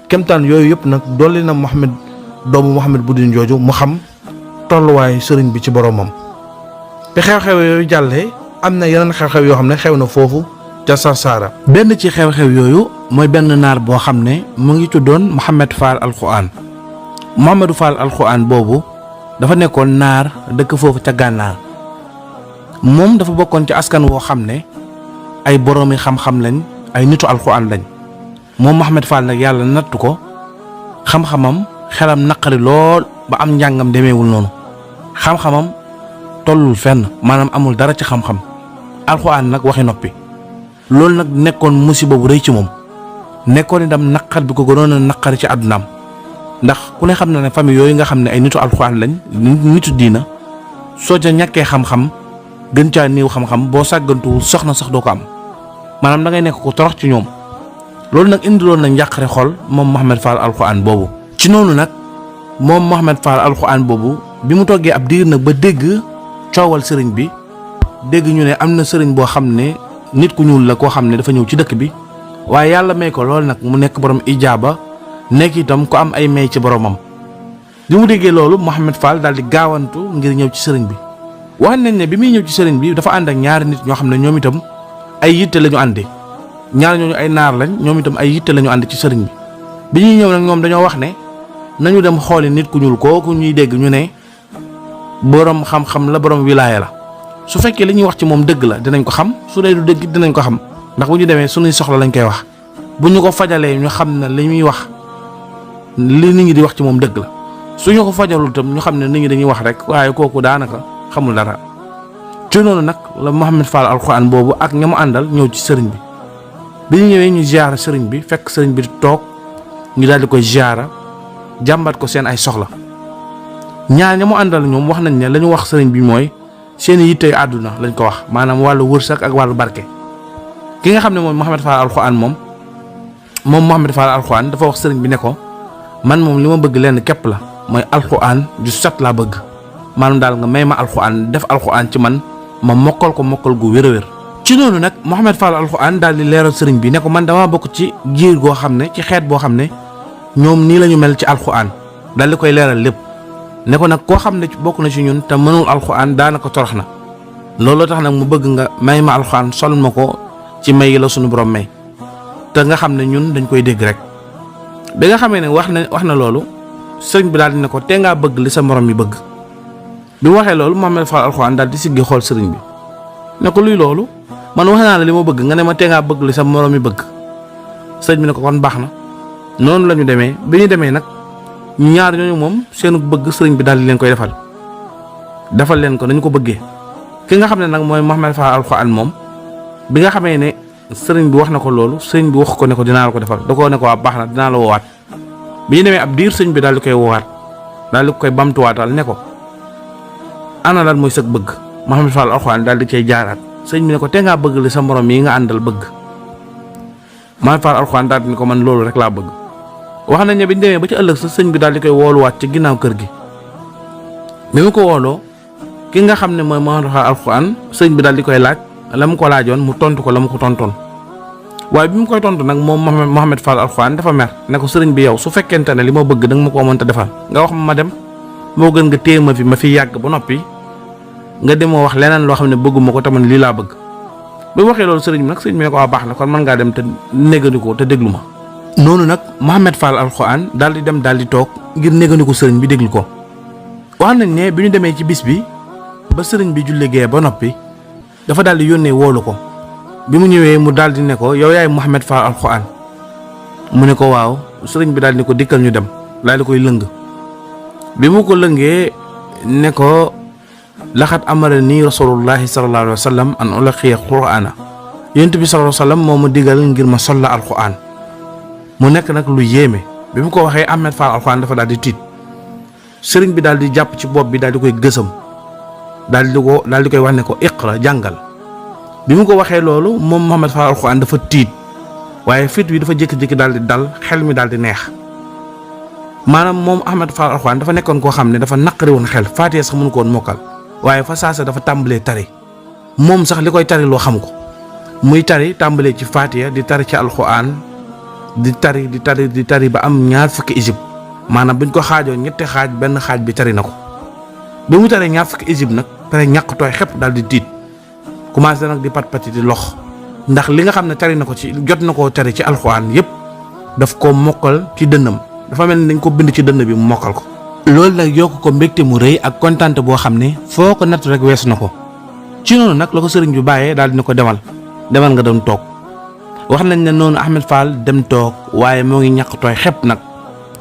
kemtaan yooyu yëpp nag dolli na doomu Mouhamad Budin jooju mu xam tolluwaayu sëriñ bi ci boromam bi xew-xew yooyu jàllee am na yeneen xew-xew yoo xam ne xew na foofu ca Sarsara benn ci xew-xew yooyu mooy benn naar boo xam ne mu ngi tuddoon Mouhamed Fall Alxuraan Mouhamedou Fall Alxuraan boobu dafa nekkoon naar dëkk foofu ca gànnaar moom dafa bokkoon ci askan woo xam ne ay boroomi xam-xam lañ ay nitu alxuraan lañ moom Mouhamed Fall nag yàlla nattu ko xam-xamam xelam naqari lool ba am njàngam demeewul noonu xam-xamam tollul fenn maanaam amul dara ci xam-xam alxuraan nag waxi noppi loolu nag nekkoon musiba bu rëy ci moom nekkoon itam naqar bi ko gënoon a naqari ci àddunaam ndax ku ne xam na ne famille yooyu nga xam ne ay nitu alxuraan lañ nitu diina soo ca ñàkkee xam-xam gën caa néew xam-xam boo sàggantuwul soxna sax doo ko am maanaam da ngay nekk ko torox ci ñoom loolu nag indiloon na njàqare xol moom Mouhamed Fall Alxuraan boobu ci noonu nag moom Mouhamed Fall Alxuraan boobu bi mu toggee ab diir nag ba dégg coowal sëriñ bi dégg ñu ne am na sëriñ boo xam ne nit ku ñuul la koo xam ne dafa ñëw ci dëkk bi waaye yàlla may ko lool nag mu nekk borom ijaaba nekk itam ku am ay may ci boromam bi mu déggee loolu Mouhamed Fall daal di gaawantu ngir ñëw ci sëriñ bi wax nañ ne bi muy ñëw ci sëriñ bi dafa ànd ak ñaari nit ñoo xam ne ñoom itam ay yitte la ñu àndi ñaar ñooñu ay naar lañ ñoom itam ay yitte la ñu ànd ci sëriñ bi ñuy ñëw nag ñoom dañoo wax ne nañu dem xooli nit ku ñuul kooku ñuy dégg ñu ne borom xam-xam la borom wilaaya la su fekkee li ñuy wax ci moom dëgg la dinañ ko xam su dee du dëgg dinañ ko xam ndax bu ñu demee suñuy soxla lañ koy wax bu ñu ko fajalee ñu xam ne li muy wax li nit ñi di wax ci moom dëgg la suñu ko fajalul itam ñu xam ne nit ñi dañuy wax rek waaye kooku daanaka xamul dara ci noonu nag la Mouhamed Fall Alxuraan boobu ak ña mu àndal ñëw ci sëriñ bi ñu ñëwee ñu ziyaara sëriñ bi fekk sëriñ bi toog ñu daal di koy ziyaara jàmbat ko seen ay soxla. ñaar ña mu àndal ñoom wax nañ ne la ñu wax sëriñ bi mooy seen yitte àdduna lañ ko wax, maanaam wàllu wërsëg ak wàllu barke. ki nga xam ne moom Mouhamed Fall Alxuraan moom Mouhamed Fall Alxuraan dafa wax sëriñ bi ne ko man moom li ma bëgg lenn képp la mooy alxuraan ju set laa bëgg, maanaam daal nga may ma alxuraan def alxuraan ci man ma mokkal ko mokkal gu wér a wér. ci noonu nag Mouhamed Fall Alxuraan daal di leeral sëriñ bi ne ko man damaa bokk ci giir goo xam ne ci xeet boo xam ne ñoom nii la ñu mel ci alxuraan, daal di koy leeral lépp ne ko nag koo xam ne bokk na ci ñun te mënul alxuraan daanaka torox na. looloo tax nag mu bëgg nga may ma alxuraan sol ma ko ci may yi la sunu borom may te nga xam ne ñun dañ koy dégg rek. bi nga xamee ne wax na loolu sëriñ bi daal di ne ko te ngaa bëgg li sa morom yi bëgg. bi mu waxee loolu Mouhamed Fall Alxuraan daal di siggi xool sëriñ bi ne ko luy loolu, man wax naa la li ma bëgg nga ne ma te ngaa bëgg li sa morom yi bëgg. sëriñ bi ne ko kon baax na. noonu la ñu demee bi ñu demee nag ñaar ñooñu moom seenu bëgg sëriñ bi daal di leen koy defal leen ko dañu ko bëggee. ki nga xam ne nag mooy Mouhamed Fall Alxuraan moom bi nga xamee ne sëriñ bi wax na ko loolu sëriñ bi wax ko ne ko dinaa la ko defal da koo ne ko waa baax na dinaa la woowaat. bi ñu demee ab diir sëriñ bi daal di koy woowaat daal di koy bamtuwaatal ne ko ana lan mooy sëg bëgg. Mouhamed Fall Alxuraan daal di cay jaaraat sëriñ bi ne ko te ngaa bëgg li sa morom yi nga àndal bëgg. Mouhamed Fall Alxuraan daal di ne ko man loolu rek laa bëgg. wax nañ ne bi ñu demee ba ci ëllëg sa sëñ bi daal di koy wooluwaat ci ginnaaw kër gi bi mu ko wooloo ki nga xam ne mooy Mouhamed Fall Alxuraan sëñ bi daal di koy laaj la mu ko laajoon mu tontu ko la mu ko tontoon. waaye bi mu koy tontu nag moom Mouhamed Fall Alxuraan dafa mer ne ko sëriñ bi yow su fekkente ne li ma bëgg da nga ma koo mënta defal nga wax ma dem moo gën nga téye ma fi yàgg ba noppi nga demoo wax leneen loo xam ne bëgguma ko tamit lii laa bëgg. bi mu waxee loolu sëriñ bi nag sëriñ bi ne ko waa baax na kon mën ngaa dem te négandiku te déglu ma. noonu nag Mouhamed Fall Alxuraan daal di dem daal di toog ngir négandiku sëriñ bi déglu ko. wax nañ ne bi ñu demee ci bis bi ba sëriñ bi julli gee ba noppi dafa daal di yónnee woolu ko. bi mu ñëwee mu daal di ne ko yow yaay Mouhamed Fall Alxuraan mu ne ko waaw sëriñ bi daal di ko dikkal ñu dem daal di koy lëng. bi mu ko lëngee ne ko laxat amara nii rasulullahi sallallahu alayhi wa sallam an ulaqiya qur'ana yonent bi sallallahu alayhi wa sallam moo ma digal ngir ma sol la alxuraan mu nekk nag lu yéeme. bi mu ko waxee Mouhamed Fall Alxuraan dafa daal di tiit sëriñ bi daal di jàpp ci bopp bi daal di koy gësam daal di koy wax ne ko iqra jàngal. bi mu ko waxee loolu moom Mouhamed Fall Alxuraan dafa tiit waaye fit wi dafa jékki-jékki daal di dal xel mi daal di neex. maanaam moom Mouhamed Fall Alxuraan dafa nekkoon koo xam ne dafa naqari woon xel Faatiha sax mënu ko woon mokkal waaye fa saasa dafa tàmbalee tari moom sax li koy tari loo xam ko muy tari tàmbalee ci Faatiha di tari ci alxuraan di tari ba am ñaar fukki isib maanaam buñ ko xaajoo ñetti xaaj benn xaaj bi tari na ko. bi mu taree ñaar fukki isib nag pare ñàkk tooy xepp daal di tiit commencé nag di pat-pati di lox ndax li nga xam ne tari na ko ci jot na koo tari ci alxuraan yépp daf ko mokkal ci dënnam dafa mel ni dañ ko bind ci dënn bi mu mokkal ko. loolu nag yokk ko mbégte mu rëy ak kontaante boo xam ne foo ko natt rek weesu na ko. ci noonu nag la ko sëriñ bi bàyyee daal dina ko demal nga doon toog. wax nañ ne noonu Mouhamed Fall dem toog waaye moo ngi ñàkk tooy xepp nag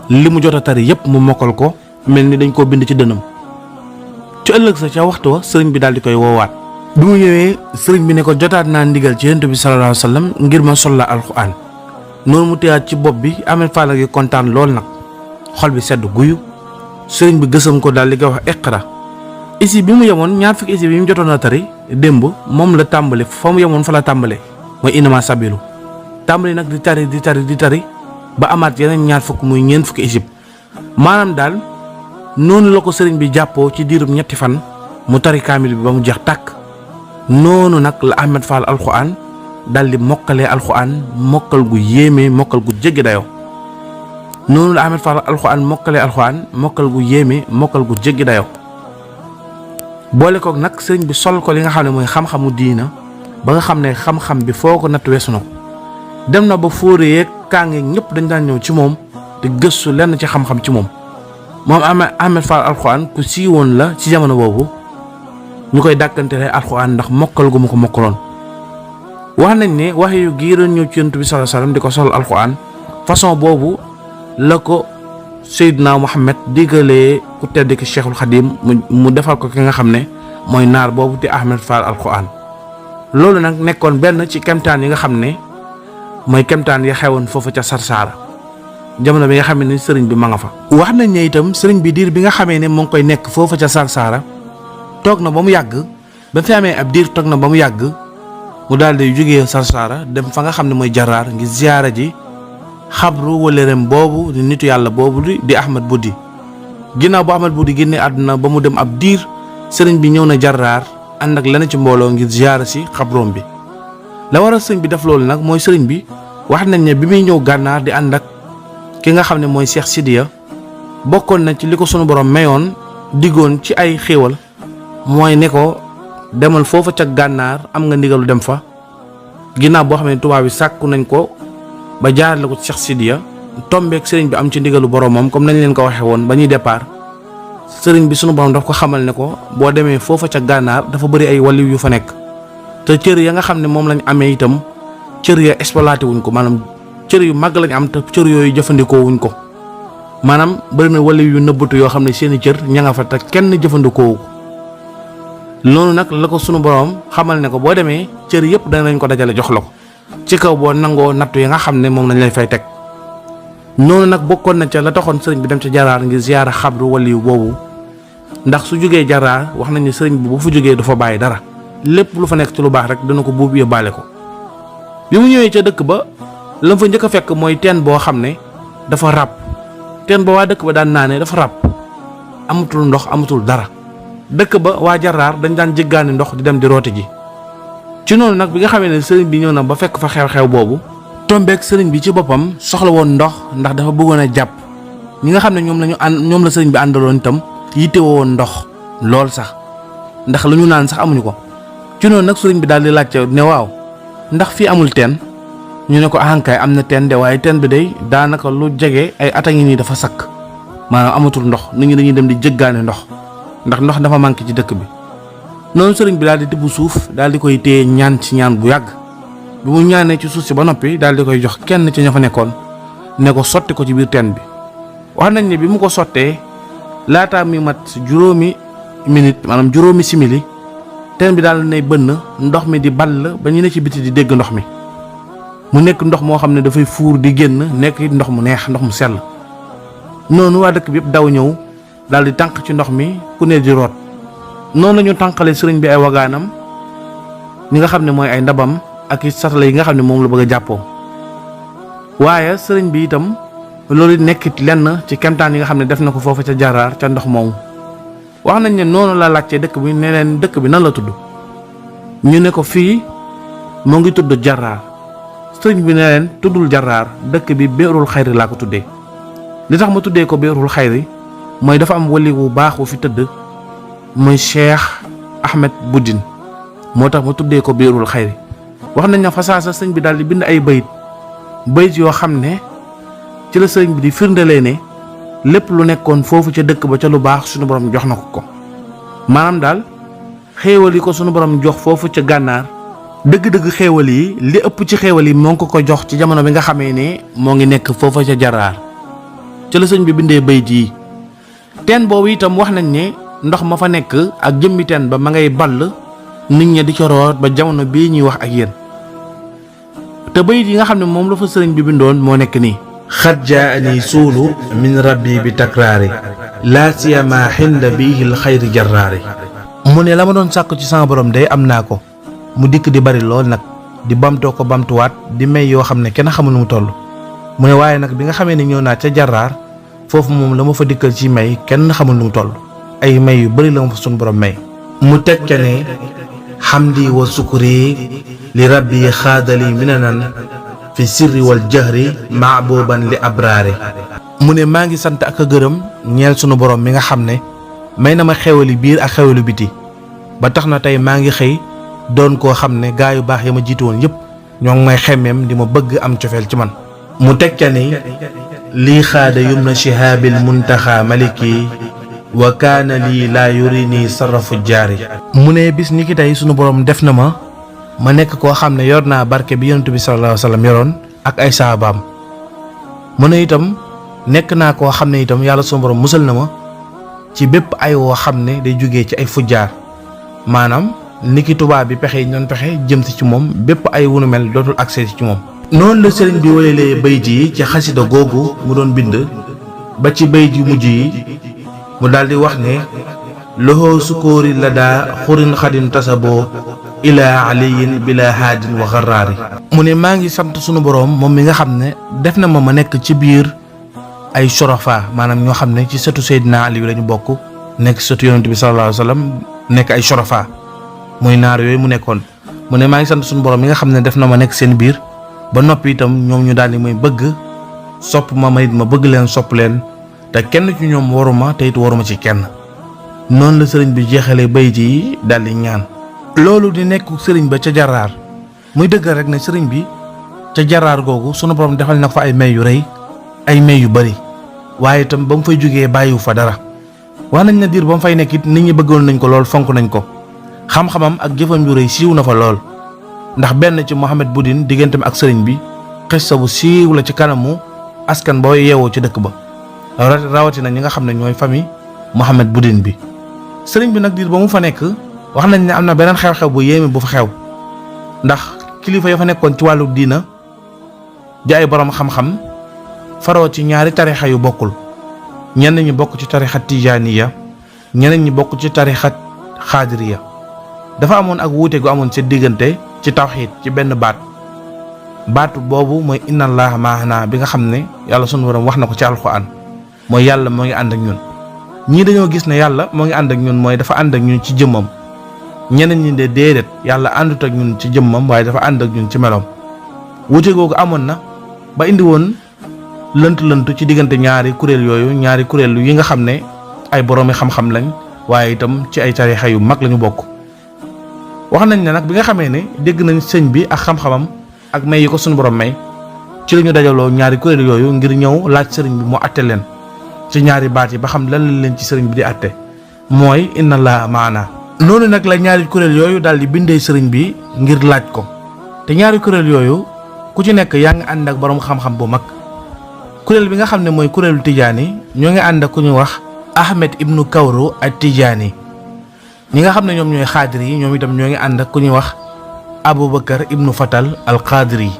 li mu jot a tari yépp mu mokkal ko mel ni dañ koo bind ci dënnam. ci ëllëg sa ca waxtu wa sëriñ bi daal di koy woowaat. bi mu ñëwee sëriñ bi ne ko jotaat naa ndigal ci yonent bi sallallahu alayhi wa sallam ngir ma sol la alxuraan noonu mu teyaat ci bopp bi Mouhamed Fall gi kontaan lool nag xol bi sedd guyu sëriñ bi gësam ko daal di koy wax iqra. isi bi mu yemoon ñaar fukki isi bi mu jotoon a tari démb moom la tàmbale fa mu yemoon fa la tàmbale mooy inama sabilu tàmbali nag di tari ba amaat yeneen ñaar fukk muy ñeent fukki isib maanaam daal noonu la ko sëriñ bi jàppoo ci diirum ñetti fan mu tari kaamil bi ba mu jeex tàkk. noonu nag la Mouhamed Fall Alxuraan daal di mokkalee alxuraan mokkal gu yéeme mokkal gu jéggi dayoo noonu la Mouhamed Fall Alxuraan mokkalee alxuraan mokkal gu yéeme mokkal gu jéggi dayoo. boole koog nag sëriñ bi sol ko li nga xam ne mooy xam-xamu diina ba nga xam ne xam-xam bi foo ko natt weesu na ko dem na ba fóoree yeeg kaangeeg ñëpp dañ daan ñëw ci moom te gëstu lenn ci xam-xam ci moom Mouhamed Fall Alxuraan ku siiwoon la ci jamono boobu ñu koy dàkkantelee alxuraan ndax mokkal gu mu ko mokkaloon. wax nañ ne wax yu gii doon ñëw ci yonent bi sallallahu alayhi wasallam di ko sol alxuraan façon boobu la ko Seydina Muhammad digalee ku tedd ki Cheikhul Khadim mu defal ko ki nga xam ne mooy naar boobu di Mouhamed Fall Alxuraan. loolu nag nekkoon benn ci kemtaan yi nga xam ne mooy kemtaan ya xewoon foofu ca Sarsara jamono bi nga xamee ne sëriñ bi ma nga fa. wax nañ ne itam sëriñ bi diir bi nga xamee ne mu ngi koy nekk foofa ca Sarsara toog na ba mu yàgg ba fi amee ab diir toog na ba mu yàgg mu daal di jógee Sarsara dem fa nga xam ne mooy Jarraar ngir ziyaara ji xabru wëllëreem boobu di nitu yàlla boobu di Ahmad Buddi. ginnaaw bu Ahmad Buddi génnee àdduna ba mu dem ab diir sëriñ bi ñëw na Jarraar ànd ak leneen ci mbooloo ngir ziyaara si xabroom bi. la waral sëriñ bi def loolu nag mooy sëriñ bi wax nañ ne bi muy ñëw gànnaar di ànd ak ki nga xam ne mooy Cheikh Sidiya bokkoon na ci li ko sunu borom mayoon diggoon ci ay xéewal mooy ne ko demal foofa ca gànnaar am nga ndigalu dem fa. ginnaaw boo xam ne tubaab bi sàkku nañ ko ba jaarale ko Cheikh Sidiya tombeek sëriñ bi am ci ndigalu boromam comme nañ leen ko waxee woon ba ñuy départ sëriñ bi sunu borom daf ko xamal ne ko boo demee foofa ca gànnaar dafa bëri ay waliw yu fa nekk te cër ya nga xam ne moom lañ amee itam cër ya exploité wuñ ko maanaam cër yu mag lañ am te cër yooyu jëfandikoo wuñ ko maanaam bëri na waliw yu nëbbatu yoo xam ne seeni cër ña nga fa te kenn jëfandikoo ko loolu nag la ko sunu borom xamal ne ko boo demee cër yëpp danañ ko dajale jox la ko ci kaw boo nangoo nattu yi nga xam ne moom lañ lay fay teg. noonu nag bokkoon na ca la taxoon sëriñ bi dem ca Jarraar ngir ziyaara xabru waliyu boobu ndax su jógee Jarraar wax nañ ne sëriñ bi bu fa jógee du fa bàyyi dara lépp lu fa nekk ci lu baax rek dana ko buub yóbbaale ko. bi mu ñëwee ca dëkk ba la fa njëkk a fekk mooy teen boo xam ne dafa ràpp teen ba waa dëkk ba daan naane dafa ràpp amatul ndox amatul dara dëkk ba waa Jarraar dañ daan jéggaani ndox di dem di roote ji. ci noonu nag bi nga xamee ne sëriñ bi ñëw na ba fekk fa xew-xew boobu tombeek sëriñ bi ci boppam soxla woon ndox ndax dafa bëggoon a jàpp ñi nga xam ne ñoom la sëriñ bi àndaloon itam yittewoo woon ndox lool sax ndax lu ñu naan sax amuñu ko. ci noonu nag sëriñ bi daal di laajte ne waaw ndax fii amul teen ñu ne ko ahankaay am na teen de waaye teen bi day daanaka lu jege ay at a ngi nii dafa sakk maanaam amatul ndox nit ñi dañuy dem di jëggaane ndox ndax ndox dafa manqué ci dëkk bi. noonu sëriñ bi daal di tibb suuf daal di koy téye ñaan ci ñaan bu yàgg bi mu ñaanee ci suuf si ba noppi daal di koy jox kenn ci ña fa nekkoon ne ko sotti ko ci biir teen bi. wax nañ ne bi mu ko sottee laataa mi mat juróomi minute maanaam juróomi simili teen bi daal nay bënn ndox mi di ball ba ñu ne ci biti di dégg ndox mi mu nekk ndox moo xam ne dafay fuur di génn nekk it ndox mu neex ndox mu sell. noonu waa dëkk bi yëpp daw ñëw daal di tànq ci ndox mi ku ne di root. noonu la ñu tànqale sëriñ bi ay wagaanam ñi nga xam ne mooy ay ndabam ak i satala yi nga xam ne moom la bëgg a jàppoo waaye sëriñ bi itam loolu nekkit lenn ci kemtaan yi nga xam ne def na ko foofu ca Jarraar ca ndox moomu. wax nañ ne noonu la laajte dëkk bi ne leen dëkk bi nan la tudd ñu ne ko fii moo ngi tudd Jarraar sëriñ bi ne leen tuddul Jarraar dëkk bi Biirul Xayri laa ko tuddee li tax ma tuddee ko Biirul Xayri mooy dafa am wali wu baax wu fi tëdd mooy Cheikh Ahmed Buddi moo tax ma tuddee ko Biirul Xayri. wax nañ ne fasaasa sëñ bi daal di bind ay bayit yoo xam ne ci la sëñ bi di firndelee ne lépp lu nekkoon foofu ca dëkk ba ca lu baax sunu borom jox na ko maanaam daal xéewal yi ko sunu borom jox foofu ca gànnaar dëgg-dëgg xéewal yi li ëpp ci xéewal yi moo ngi ko jox ci jamono bi nga xamee ne moo ngi nekk foofa ca Jarraar ca la sëñ bi bindee bayit yi. teen boobu itam wax nañ ne ndox ma fa nekk ak jëmmi teen ba ma ngay ball nit ñi di ko root ba jamono bii ñuy wax ak yéen te bayit yi nga xam ne moom la fa sëriñ bi bindoon moo nekk nii. xad jaani suulu min rabbi bi takraari laa siyama xinda biihil xayri jarraari. mu ne la ma doon sàkk ci sama borom day am naa ko mu dikk di bari lool nag di bamtoo ko bamtuwaat di may yoo xam ne kenn xamul nu mu toll. mu ne waaye nag bi nga xamee ne ñëw naa ca Jarraar foofu moom la ma fa dikkal ci may kenn xamul nu mu toll ay may yu bari la ma fa sunu borom may. mu teg ca ne xamdi wa sukuri li rabbi xaadali minanan fi sirri wal jahri maabuban li abraari. mu ne maa ngi sant ak a gërëm ñeel sunu borom mi nga xam ne may na ma xewali biir ak xewali biti ba tax na tey maa ngi xëy doon koo xam ne gaa yu baax ya ma jiitu woon yëpp ñoo ngi may xemmeem di ma bëgg am cofeel ci man. mu teg ca ni lii xaada yum na shihaabil muntaxa maliki wa kaana lii laa yuri nii sarrafu jaari. mu ne bis ni ki tey sunu borom def na ma nekk koo xam ne yor naa barke bi yonent bi sallallahu alayhi wa sallam yoroon ak ay saabaam. mu ne itam nekk naa koo xam ne itam yàlla sunu borom musal na ma ci bépp ay woo xam ne day jógee ci ay fujjaar maanaam niki tubaab bi pexe yi ñoon pexe jëm si ci moom bépp ay wunu mel dootul accès ci moom. noonu la sëriñ bi wéyalee bayit yi ci xasida googu mu doon bind ba ci bayit yu mujj yi mu daldi wax ne loxoo sukóori la daa xurin xadin tasaboo ilaa aliyin bila haadin wa xaraari. mu ne maa ngi sant sunu boroom moom mi nga xam ne def na ma nekk ci biir ay shurafa maanaam ñoo xam ne ci sëtu Seydina Ali lañu bokk nekk sëtu yonent bi sallallahu alayhi wa sallam nekk ay shurafa muy naar yooyu mu nekkoon. mu ne maa ngi sant sunu boroom mi nga xam ne def na ma nekk seen biir ba noppi itam ñoom ñu daal di may bëgg sopp ma it ma bëgg leen sopp leen te kenn ci ñoom waruma te it waruma ci kenn. noonu la sëriñ bi jeexalee bayit yi daal di ñaan. loolu di nekk sëriñ ba ca jaraar muy dëggal rek ne sëriñ bi ca jaraar googu sunu borom defal na ko fa ay may yu rëy ay may yu bari waaye itam ba mu fay jógee bàyyiwu fa dara. wax nañ ne diir ba mu fay nekk it nit ñi bëggoon nañ ko lool fonk nañ ko xam-xamam ak jëfam yu rëy siiw na fa lool ndax benn ci Mohamed Boudin digganteem ak sëriñ bi xissa bu siiw la ci kanamu askan boo yeewoo ci dëkk ba rawatina ñi nga xam ne ñooy famille Mohamed Boudin bi. sëriñ bi nag diir ba mu fa nekk wax nañ ne am na beneen xew-xew bu yéeme bu fa xew ndax kilifa ya fa nekkoon ci wàllu diina di ay borom xam-xam faroo ci ñaari tarixa yu bokkul ñenn ñi bokk ci tarixa tijaaniya ñeneen ñi bokk ci tarixa xaadiriya. dafa amoon ak wuute gu amoon seen diggante ci tawxiid ci benn baatu boobu mooy inna allaha maana bi nga xam ne yàlla sunu borom wax na ko ci alxuraan mooy yàlla moo ngi ànd ak ñun. ñii dañoo gis ne yàlla moo ngi ànd ak ñun mooy dafa ànd ak ñun ci jëmmam ñeneen ñi de déedéet yàlla àndut ak ñun ci jëmmam waaye dafa ànd ak ñun ci meloom. wuute googu amoon na ba indi woon lënt ci diggante ñaari kuréel yooyu ñaari kuréel yi nga xam ne ay boroomi xam-xam lañ waaye itam ci ay tarixa yu mag lañu bokk. wax nañ ne nag bi nga xamee ne dégg nañ sëñ bi ak xam-xamam ak may yi ko suñu borom may ci la ñu dajaloo ñaari kuréel yooyu ngir ñëw laaj sëriñ bi mu àtte leen ci ñaari baat yi ba xam lan la leen ci sëriñ bi di àtte mooy inna allaha maana. noonu nag la ñaari kuréel yooyu daal di bindee sëriñ bi ngir laaj ko te ñaari kuréel yooyu ku ci nekk yaa ngi ànd ak borom xam-xam bu mag. kuréel bi nga xam ne mooy kuréelu tijaani ñoo ngi ànd ak ku ñu wax Ahmed ibnu Kawru ak tijaani. ñi nga xam ne ñoom ñooy xaadir yi ñoom itam ñoo ngi ànd ak ku ñuy wax Aboubacar ibnu Fatal al Qaadiri yi.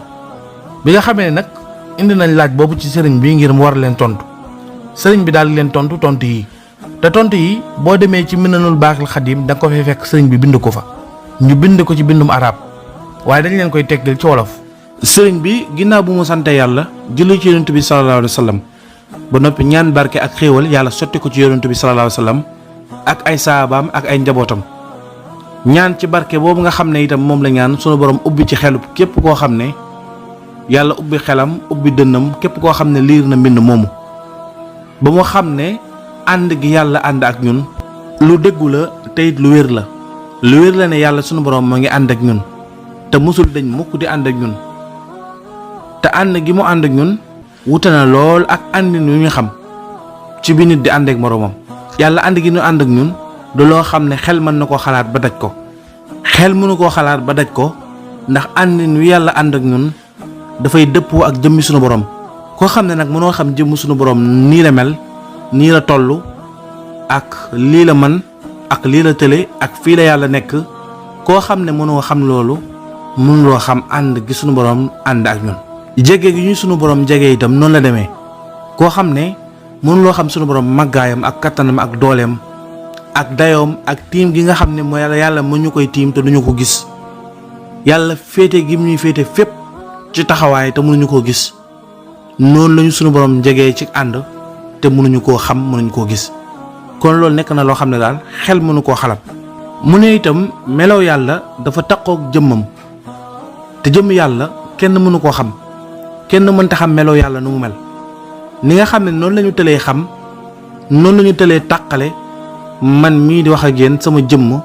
bi nga xamee nag indi nañ laaj boobu ci sëriñ bi ngir mu war leen tontu sëriñ bi daal di leen tontu yi te tontu yi boo demee ci Minanul Baaxil Xadim da nga ko fay fekk sëriñ bi bind ko fa ñu bind ko ci bindum arab waaye dañ leen koy teggal ci wolof. sëriñ bi ginnaaw bu mu sante yàlla julli ci yonent bi sallallahu alayhi wa sallam ba noppi ñaan barke ak xéewal yàlla sotti ko ci yonent bi sallallahu alayhi wa sallam ak ay saabaam ak ay njabootam ñaan ci barke boobu nga xam ne itam moom la ñaan sunu borom ubbi ci xelub képp koo xam ne yàlla ubbi xelam ubbi dënnam képp koo xam ne liir na mbind moomu ba mu xam ne ànd gi yàlla ànd ak ñun lu dëggu la te it lu wér la ne yàlla sunu borom moo ngi ànd ak ñun te musul dañ mukk di ànd ak ñun te ànd gi mu ànd ak ñun wute na lool ak àndin yu ñu xam ci bi nit di ànd ak moroomam. yàlla ànd gi ñu ànd ak ñun du loo xam ne xel mën na koo xalaat ba daj ko xel mënu koo xalaat ba daj ko ndax àndin wi yàlla ànd ak ñun dafay dëppoo ak jëmmi sunu borom. koo xam ne nag mënoo xam jëmmi sunu borom nii la mel nii la toll ak lii la man ak lii la tële ak fii la yàlla nekk koo xam ne mënoo xam loolu mënuloo xam ànd gi sunu borom ànd ak ñun. jege gi ñu sunu borom jege itam noonu la demee koo xam ne mënuloo xam sunu borom màggaayam ak kattanam ak dooleem ak dayoom ak tiim gi nga xam ne mooy yàlla mu ñu koy tiim te duñu ko gis yàlla féete gi ñuy féete fépp ci taxawaay te mënuñu koo gis noonu lañu sunu borom jegee ci ànd te mënuñu koo xam mënuñu koo gis kon loolu nekk na loo xam ne daal xel mënu koo xalaat. mu ne itam melow yàlla dafa taqoog jëmmam te jëmm yàlla kenn mënu koo xam kenn mënta xam melow yàlla nu mu mel ni nga xam ne noonu lañu tëlee xam noonu lañu tëlee tàqale man mii di wax ak yéen sama jëmm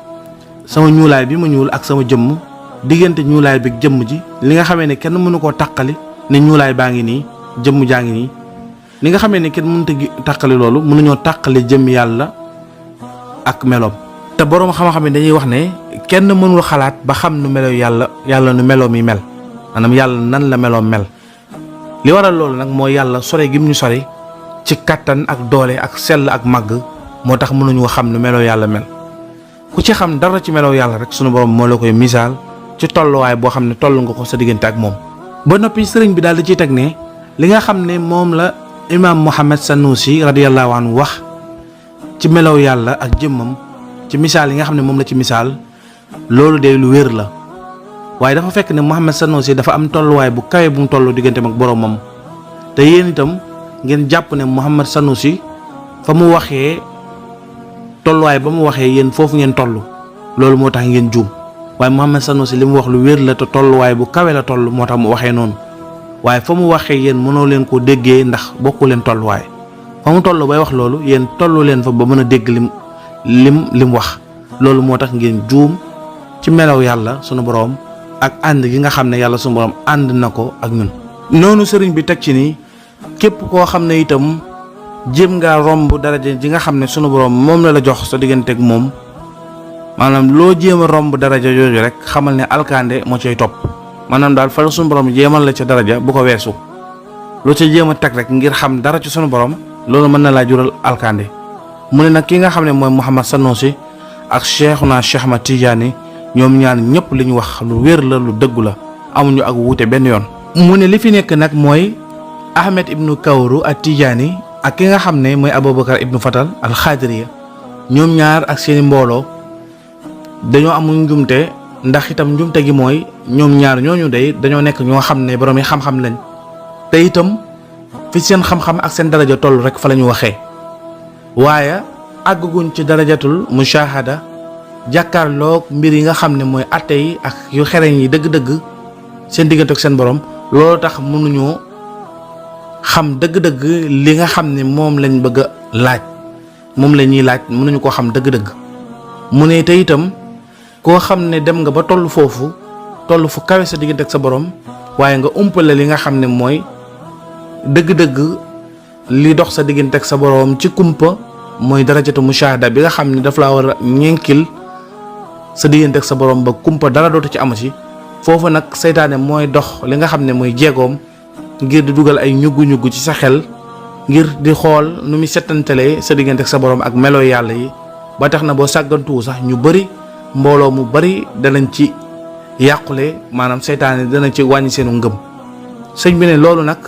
sama ñuulaay bi ma ñuul ak sama jëmm diggante ñuulaay bi jëmm ji li nga xamee ne kenn mënu koo tàqali ne ñuulaay baa ngi nii jëmm jaa ngi nii li nga xamee ne kenn mënut a tàqali loolu mënuñoo tàqali jëmm yàlla ak meloom. te boroom xam-xam yi dañuy wax ne kenn mënul xalaat ba xam nu melo yàlla nu meloom yi mel maanaam yàlla nan la meloom mel li waral loolu nag mooy yàlla sore gi mu ñu sori ci kattan ak doole ak sell ak màgg moo tax mënuñu xam nu melo yàlla mel ku ci xam dara ci melo yàlla rek sunu borom moo la koy misaal ci tolluwaay boo xam ne toll nga ko sa diggante ak moom ba noppi sëriñ bi daal di ciy teg ne li nga xam ne moom la imaam Muhammad Sanusi radiyallahu anhu wax ci melow yàlla ak jëmmam ci misaal yi nga xam ne moom la ci misaal loolu de lu wér la waaye dafa fekk ne Muhammad Sanusi dafa am tolluwaay bu kawe bu mu toll digganteem ak boroomam te yéen itam ngeen jàpp ne Muhammad Sanusi fa mu waxee tolluwaay ba mu waxee yéen foofu ngeen toll loolu moo tax ngeen juum waaye Muhammad Sanusi li mu wax lu wér la te tolluwaay bu kawe la toll moo tax mu waxee noonu waaye fa mu waxee yéen mënoo leen ko déggee ndax bokku leen tolluwaay fa mu toll bay wax loolu yéen tollu leen fa ba mën a dégg lim wax loolu moo tax ngeen juum ci melaw yàlla sunu boroom ak ànd gi nga xam ne yàlla sunu boroom ànd na ko ak ñun. noonu sëriñ bi teg ci ni képp koo xam ne itam jéem ngaa romb daraja ji nga xam ne sunu boroom moom la jox sa digganteeg moom maanaam loo jéem a romb daraja jooju rek xamal ne alkande moo cay topp maanaam daal fa la sunu boroom jéemal la ca daraja bu ko weesu loo ca jéem a teg rek ngir xam dara ci sunu boroom loolu mën na laa jural alkande. mu ne nag ki nga xam ne mooy Muhammad Sanusi ak Cheikhuna Cheikh Ahmad Tidiane ñoom ñaar ñëpp li ñu wax lu wér la lu dëggu la amuñu ak wuute benn yoon. mu ne li fi nekk nag mooy Ahmed ibnu Kawru ak Tidiane ak ki nga xam ne mooy Aboubacar ibnu Fatal al Xaadiriya ñoom ñaar ak seeni mbooloo dañoo amul njumte ndax itam njumte gi mooy ñoom ñaar ñooñu day dañoo nekk ñoo xam ne borom yi xam-xam lañ te itam fi seen xam-xam ak seen daraja toll rek fa la ñu waxee. waaye àgguñ ci darajatul mushahada jàkkaarloog mbir yi nga xam ne mooy atte yi ak yu xereñ yi dëgg-dëgg seen diggante ak seen borom loolu tax mënuñoo xam dëgg-dëgg li nga xam ne moom lañ bëgg a laaj moom la ñuy laaj mënuñu koo xam dëgg-dëgg. mu ne te itam koo xam ne dem nga ba toll foofu toll fu kawe sa diggante ak sa borom waaye nga umpale li nga xam ne mooy dëgg-dëgg li dox sa diggante ak sa boroom ci kumpa mooy darajatu mushahada bi nga xam ne daf laa war a ñenkil sa diggante ak sa boroom ba kumpa dara dootu ci amu ci foofu nag seytaane mooy dox li nga xam ne mooy jeegoom ngir di dugal ay ñuggu-ñuggu ci sa xel ngir di xool nu muy settantalee sa diggante ak sa boroom ak melo yàlla yi ba tax na boo sàggantuwu sax ñu bari mbooloo mu bari danañ ci yàqule maanaam seytaane dana ci wàññi seenu ngëm. sëñ bi ne loolu nag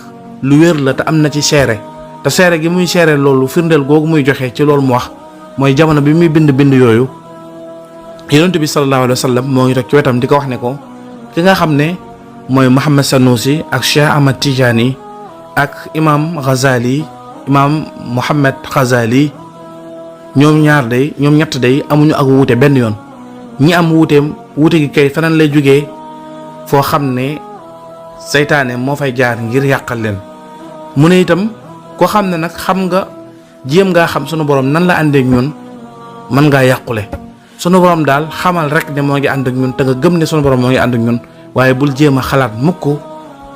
lu wér la te am na ci seere te seere gi muy seere loolu firndeel googu muy joxe ci loolu mu wax mooy jamono bi muy bind yooyu yonent bi sallallahu alayhi wa sallam moo ngi toog ci wetam di ko wax ne ko ki nga xam ne mooy Muhammad Sanusi ak Cheikh Ahmad Tidiane ak imam Ghazali imam Muhammad Ghazali ñoom ñett day amuñu ak wuute benn yoon ñi am wuute gi kay feneen lay jógee foo xam ne seytaane moo fay jaar ngir yàqal leen. mu ne itam koo xam ne nag xam nga jéem ngaa xam sunu borom nan la àndeek ñun mën ngaa yàqule sunu borom daal xamal rek ne moo ngi ànd ak ñun te nga gëm ne sunu borom moo ngi ànd ak ñun waaye bul jéem a xalaat mukk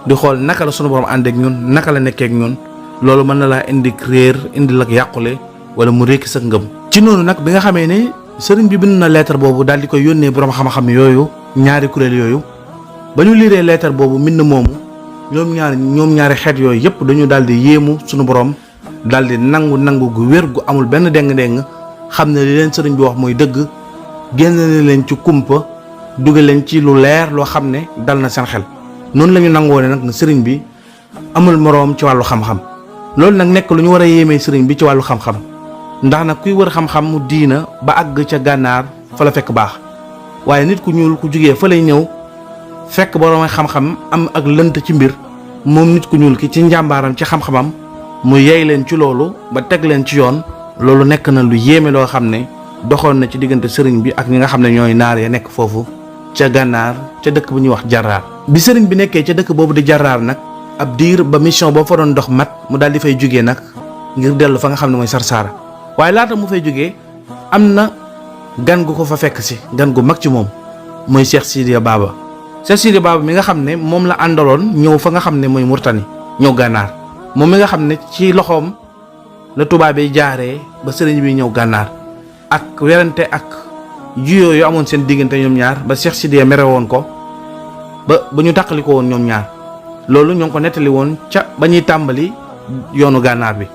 di xool naka la sunu borom ànd ak ñun naka la nekkee ak ñun loolu mën na laa indi réer indi la yàqule wala mu rékki sa ngëm. ci noonu nag bi nga xamee ne sëriñ bi bind na lettre boobu daal di koy yónnee borom xam-xam yooyu ñaari kuréel yooyu ba ñu liiree lettre boobu mbind moomu ñoom ñaari xeet yooyu yëpp dañu daal di yéemu sunu borom daal di nangu gu wér gu amul benn déng-déng xam ne li leen sëriñ bi wax mooy dëgg génn na leen ci kumpa dugal leen ci lu leer loo xam ne dal na seen xel. noonu la ñu nangoo ne nag sëriñ bi amul moroom ci wàllu xam-xam loolu nag nekk lu ñu war a yéemee sëriñ bi ci wàllu xam-xam ndax nag kuy wër xam-xam mu diina ba àgg ca gànnaar fa la fekk baax waaye nit ku ñuul ku jugee fa lay ñëw fekk boroom xam-xam am ak lënt ci mbir moom nit ku ñuul ki ci njàmbaaram ci xam-xamam mu yey leen ci loolu ba teg leen ci yoon loolu nekk na lu yéeme loo xam ne doxoon na ci diggante sëriñ bi ak ñi nga xam ne ñooy naar ya nekk foofu ca gànnaar ca dëkk bu ñuy wax Jarraar. bi sëriñ bi nekkee ca dëkk boobu di Jarraar nag ab diir ba mission boo fa doon dox mat mu daal di fay jógee nag ngir dellu fa nga xam ne mooy Sarsara waaye laata mu fay jógee am na gan gu ko fa fekk si gan gu mag ci moom mooy Cheikh Sidiya Baba. Cheikh Sidiya Baba mi nga xam ne moom la àndaloon ñëw fa nga xam ne mooy Murtani ñëw gànnaar moom mi nga xam ne ci loxoom la tubaab yi jaaree ba sëriñ bi ñëw gànnaar ak werante ak juyoo yu amoon seen diggante ñoom ñaar ba Cheikh Sidiya mere woon ko ba ñu tàqali ko woon ñoom ñaar loolu ñoo ngi ko nettali woon ca ba ñuy tàmbali yoonu gànnaar bi.